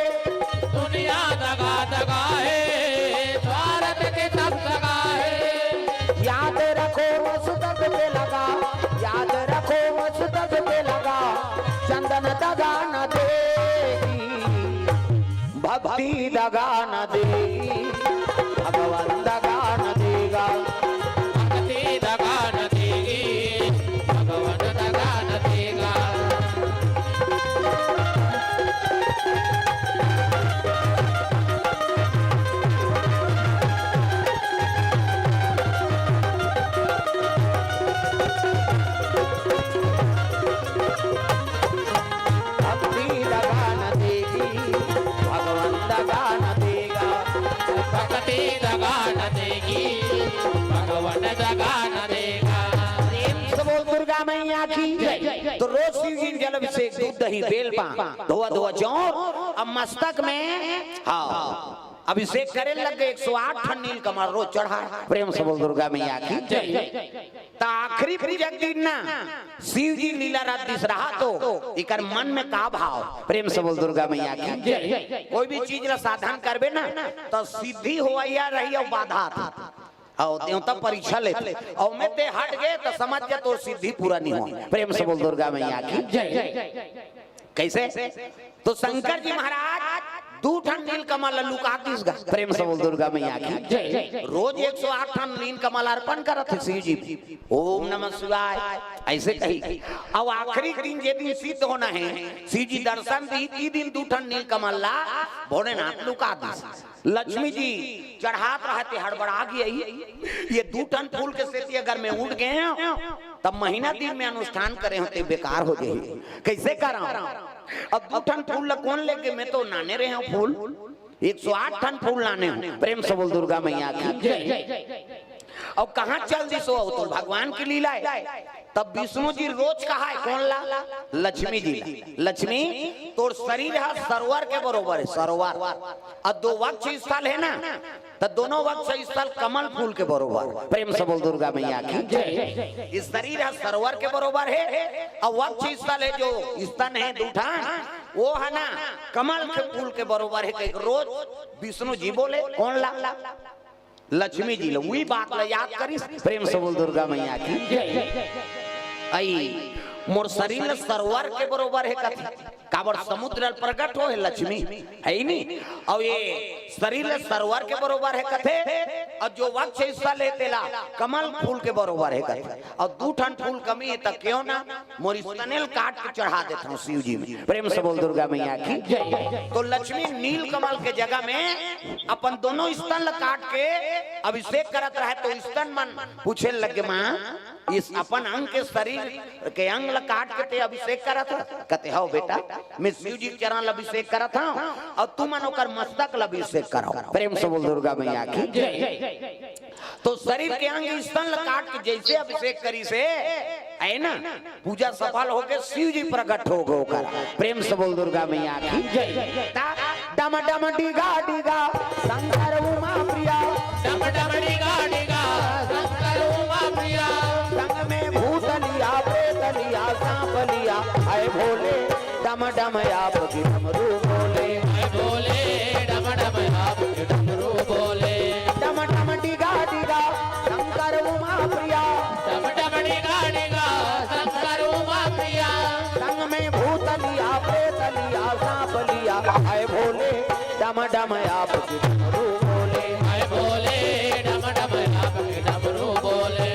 दुनिया दगा दगा है, स्वार्थ के सब सगा है। याद रखो मसदद पे लगा, याद रखो मसदद पे लगा। चंदन दगा न देगी, भक्ति दगा न देगी, भगवान दगा न देगा। भक्ति दगा न देगी, भगवान दगा न देगा। भक्ति दगा न देगी, भगवान दगा न देगा। भक्ति दगा न देगी, भगवान दगा न देगा। प्रेम से बोल दुर्गा मैया की। तो रोज शिव जी जल अभिषेक, दूध दही बेल पान, धोआ धोआ जौं, अब मस्तक में, हाँ, अभिषेक करे लग गए। एक सौ आठ ठन नील कमल रोज चढ़ा। प्रेम से बोल दुर्गा मैया की। त आखिरी पूजा के दिन ना शिव जी लीला रात दिस रहा, तो इकर मन में का भाव? प्रेम से बोल दुर्गा मैया की। कोई भी चीज ला साधन करबे ना, तो सिद्धि होवइया रही अउ बाधा आथे। अउ देवता परीक्षा लेथे, अउ में ते हट गए तो समझ जा तोर सिद्धि पूरा नहीं हो। प्रेम से बोल दुर्गा मैया की। कैसे? तो शंकर जी महाराज दू ठन नील कमल लुका दिस गा। प्रेम से बोल दुर्गा मैया की। रोज एक सौ आठ ठन नील कमल अर्पण करत हे शिव जी। ओम नमः शिवाय, ऐसे कही। अब आखिरी दिन, जे दिन सिद्ध होना है, शिव जी दर्शन दी, ती दिन दू ठन नील कमल ला भोलेनाथ लुका दिस। लक्ष्मी जी चढ़ात रहते, हड़बड़ा गई, ये दू ठन फूल के सेती अगर मैं उठ गए हूँ, तब महीना दिन में अनुष्ठान करे हों ते बेकार हो जाही। कैसे करा? अब दू ठन फूल ला कौन लेके, मैं तो नाने रहे हूँ फूल। एक सौ आठ ठन फूल लाने हूँ। प्रेम से बोल दुर्गा मैया की। अब कहाँ चल दिस हो, तो भगवान की लीला है। तब विष्णु जी रोज कहा है, कौन ला? लक्ष्मी जी ला। लक्ष्मी, तोर शरीर है सरोवर के बरोबर है, सरोवर। और दो वक्ष स्थल है ना, तो दोनों वक्ष स्थल कमल फूल के बरोबर। प्रेम से बोल दुर्गा मैया की। ये शरीर है सरोवर के बरोबर है, और वक्ष स्थल है जो स्तन है दू ठन, वो है ना कमल के फूल के बरोबर है। कहीं रोज विष्णु जी बोले, कौन ला? लक्ष्मी जी ला। वही बात ला याद करिस। प्रेम से बोल दुर्गा मैया की। आई मोर शरीर ला सरोवर के बरोबर है कथे। काबर समुद्र ल प्रगट हो हे लक्ष्मी, है नी? और ये शरीर ल सरोवर के बरोबर है कथे, और जो वक्ष स्थल है तेला कमल फूल के बरोबर है कथे। और दू ठन फूल कमी है त क्यों ना मोर स्तनेल काट के चढ़ा देता हूँ शिव जी में। प्रेम से बोल दुर्गा मैया की। तो लक्ष्मी नील कमल के जगह में अपन दोनों स्तन ल काट के अभिषेक करत रहे, तो स्तन मन पूछे लगे, माँ, इस अपन अंग के शरीर के अंग ल काट के ते अभिषेक करत ह? कथे, हव बेटा, मैं शिव जी के चरण ल अभिषेक करत हूँ और तुमन ओकर मस्तक ल अभिषेक कराओ। प्रेम से बोल दुर्गा मैया की। तो शरीर के अंग स्तन ल काट के जैसे अभिषेक करिस हे, है ना, पूजा सफल होके शिव जी प्रकट हो गए ओकर। प्रेम से बोल दुर्गा मैया की। ता डम डम डिगा डिगा शंकर उमा प्रिया। डम डम डिगा डिगा शंकर उमा प्रिया। संग में भूत लिया, प्रेत लिया, सांप लिया, ऐ भोले डम डम आपके डमरू बोले। ऐ भोले डम डम आपके डमरू बोले। डम डम डिगा डिगा शंकर उमा डम डम आपके डमरू बोले। हाय भोले, डम डम आपके डमरू बोले।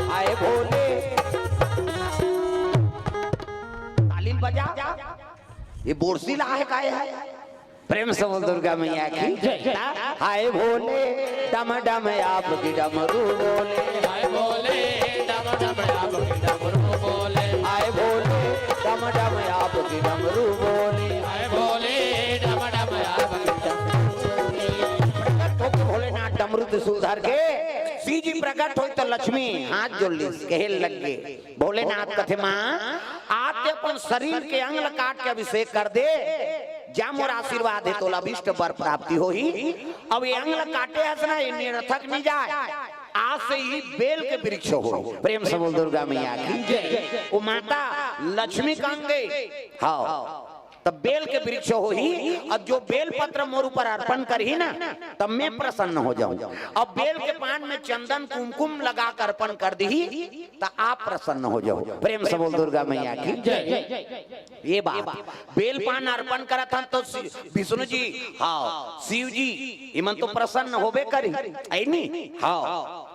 आए भोले। ताली बजा। ये बोरसी ला है, काय है? प्रेम से बोल दुर्गा मैया की जय। हाय भोले, डम डम आपकी डमरू बोले। हाय भोले, डम डम आपकी डमरू बोले। हाय भोले, डम डम आपकी डमरू बोले। हाय भोले, डम डम आपकी डमरू बोले। प्रकट होके भोलेनाथ डमरू त्रिशूल धर के, शिव जी प्रकट होई तो लक्ष्मी हाथ जोड़ ली, कहे लग गे। भोलेनाथ कथे, माँ, आते अपन शरीर के अंग ल काट के अभिषेक कर दे, जा मोर आशीर्वाद हे तोला अभिष्ट वर प्राप्ति होही। अब ये अंग ल काटे हस ना, ये निरर्थक नहीं जाए, आज से ही बेल के वृक्ष हो। प्रेम से बोल दुर्गा मैया की जय। वो माता लक्ष्मी कांगे, हाँ, तब बेल के वृक्ष होही, और जो बेल पत्र मोर ऊपर अर्पण करही ना, तब मैं प्रसन्न हो जाऊं। अब बेल के पान में चंदन कुमकुम लगा कर अर्पण कर दीही, त आप प्रसन्न हो जाओ। प्रेम से बोल दुर्गा मैया की जय। ये बात, बेल पान अर्पण करत हन तो शि-, विष्णु जी, हाँ, शिव जी, इमन तो प्रसन्न होबे करी, है नी? हाँ।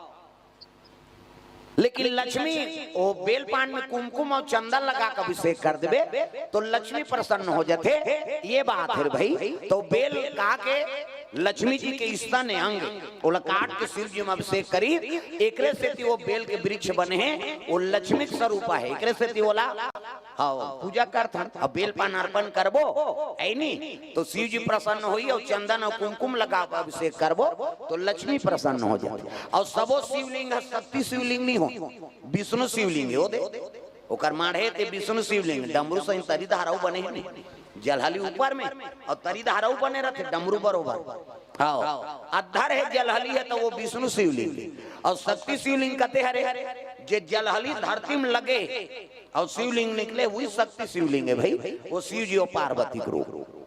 लेकिन लक्ष्मी, वो बेल पान में कुमकुम और चंदन लगा के अभिषेक कर देबे, तो लक्ष्मी प्रसन्न हो जाथे। ये बात है भाई। तो बेल कहा के लक्ष्मी जी के स्तन अंग, ओला काट के शिव जी में अभिषेक करी, एकरे सेती वो बेल के वृक्ष बने हैं, वो लक्ष्मी के स्वरूप है, एकरे सेती ओला, हाँ, पूजा करथन। अब बेल पान अर्पण करबो, है नी, तो शिव जी प्रसन्न होई, और चंदन और कुमकुम लगा के अभिषेक करबो, तो लक्ष्मी प्रसन्न हो जाए। और सबो शिवलिंग है, शक्ति शिवलिंग नहीं हो, विष्णु शिवलिंग है, वो दे, ओकर माढ़े ते विष्णु शिवलिंग, डमरू सहित तरी धाराऊ बने हैं नी। जलहली ऊपर में और तरी धाराऊ बने रहते, डमरू बरोबर। हाँ, अद्धर है, जलहली है, तो वो विष्णु शिवलिंग। और शक्ति शिवलिंग कहते हरे, जे जलहली धरती में लगे और शिवलिंग निकले, वही शक्ति शिवलिंग है भाई। वो शिव जी और पार्वती के रूप।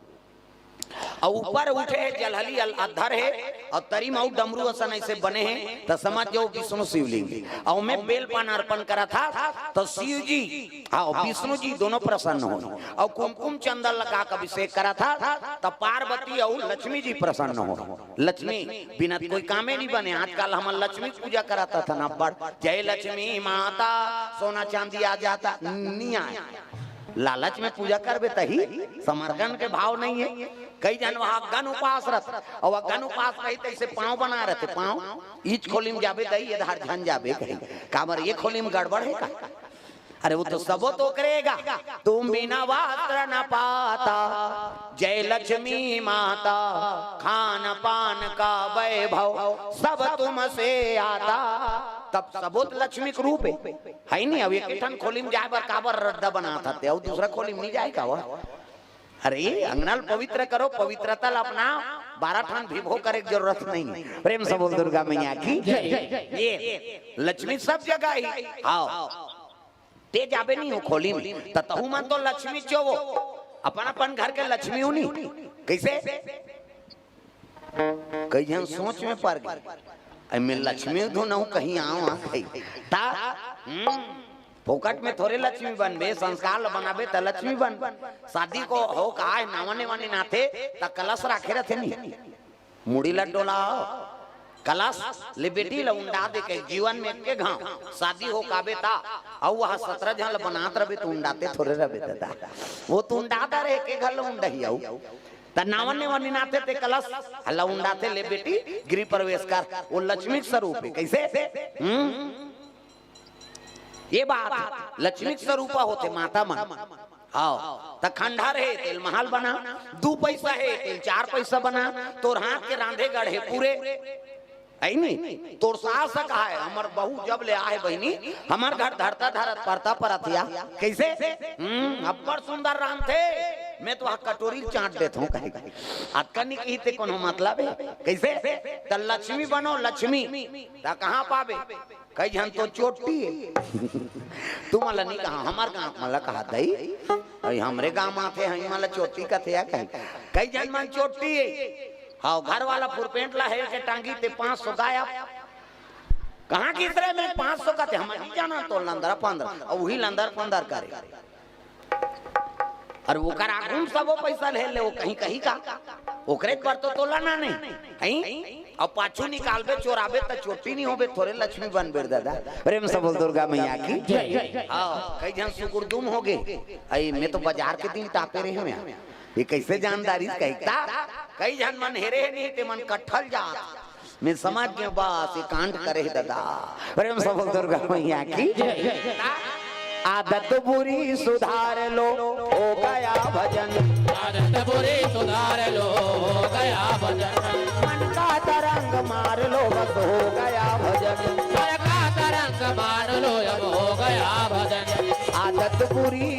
और ऊपर उठे है, जलहली अल-, अद्धर है, और तरी में अउ डमरू असन ऐसे बने हैं, तो समझ जाओ विष्णु शिवलिंग। और मैं बेल पान अर्पण करा था, तो शिव जी, हाँ, विष्णु जी दोनों प्रसन्न हो। और कुमकुम चंदन लगा के अभिषेक करा था, तो पार्वती और लक्ष्मी जी प्रसन्न हो। लक्ष्मी बिना कोई कामे नहीं बने। आजकल हम लक्ष्मी पूजा कराता था ना, बड़ जय लक्ष्मी माता, सोना चांदी आ जाता, नहीं आए। लालच में पूजा करबे तही, समर्पण के भाव नहीं है। कई जन वहाँ अग्गन उपास रहत, और अग्गन उपास रही तैसे पाँव बना रहते, पाँव ईच खोली में जाबे तही, ये धार झन जाबे कही, काबर ये खोली में गड़बड़ है का? अरे वो तो सबो तो करेगा, तुम बिना वस्त्र न पाता, जय लक्ष्मी माता, खान पान का वैभव सब तुमसे आता। तब सबो तो लक्ष्मी के रूप है। है नहीं, अब एक ठन खोली में जाए बर काबर रद्दा बनात हते, अउ दूसरा खोली में नहीं जाए का वो? अरे, अंगना ल पवित्र करो, पवित्रता ल अपना बारह ठन विभो करे के जरूरत नहीं है। प्रेम से बोल दुर्गा मैया की जय। ये लक्ष्मी सब जगह ही। हाँ, ते जाबे नहीं हो खोली में, त तहू मन तो लक्ष्मी चो वो, अपन अपन घर के लक्ष्मी हो नहीं। कैसे? कई झन सोच में पड़ गए, "अई मैं लक्ष्मी धुन हूँ, कहीं आवा कहीं।" ता, हम्म, फोकट में थोड़े लक्ष्मी बनबे, संस्कार ल बनाबे त लक्ष्मी बन। शादी को हो का है, नावने वाने नाथे, त कलश राखे रहते नहीं। मुड़ी ल डोला, कलश ले बेटी ल उंडा दे के जीवन में के घाव, शादी हो काबे ता, अउ वह सत्रह झन ल बनात रबे त उंडाते थोड़े रबे दादा। वो तो उंडाता रहे के घर ल उंडही अउ। त नावन ने वनी नाथे ते कलश हल्ला उंडाथे, ले बेटी गृह प्रवेश कर, वो लक्ष्मी के स्वरूप है। कैसे? हम्म, ये बात है, लक्ष्मी के स्वरूप होते माता मन। हाँ, त खंडहर है तेल महल बना, दू पैसा है तेल चार पैसा बना, तोर हाथ के रांधे गढ़े पूरे। है नी? तोर सास कहा है, हमर बहू जब ले आहे बहिनी, हमर घर धरता धरत परता परत या। कैसे? हम्म, अब्बड़ सुंदर रांधथे, मैं तो आ कटोरी चाट देत हूँ कहे। अतका नहीं कही ते कोनो मतलब है। कैसे? त लक्ष्मी बनो लक्ष्मी, त कहाँ पाबे? कई झन तो चोट्टी हे। तुमन ला नहीं कहा, हमर गांव मन ला कहा दई। अई हमरे गांव म आथे, हई मन ला चोट्टी कथे या कहीं। कई झन मन चोट्टी हे। हाँ, घर वाला फुरपेंट ला हेर के टांगी ते पाँच सौ गायब। कहाँ गिस रे मैं पाँच सौ कथे, हम नहीं जाना तो लंदरा पंदरा, अउ उही लंदर पंदर करे। अरे ओकर आगू म सबो पैसा ले ले, वो कहीं कहीं का, ओकरे पर तो तोला ना नहीं, हैं? अब पाछू निकालबे, चोराबे त चोट्टी नहीं होबे, थोरे लक्ष्मी बनबे रे दादा। प्रेम से बोल दुर्गा मैया की। जय। हाँ, कई झन सुकुरदुम हो गे। अई मैं तो बाजार के दिन टापे रहे हूँ यहाँ, ये कैसे जानदारी कहता। कई झन मन हेरे हे नहीं, ते मन कट्ठल जात। मैं समझ गया, बस ये कांड करे हे दादा। प्रेम से बोल दुर्गा मैया की। आदत बुरी सुधार लो, हो गया भजन। आदत बुरी सुधार लो, हो गया भजन। मन का तरंग मार लो, बस हो गया भजन। मन का तरंग मार लो, अब हो गया भजन। आदत बुरी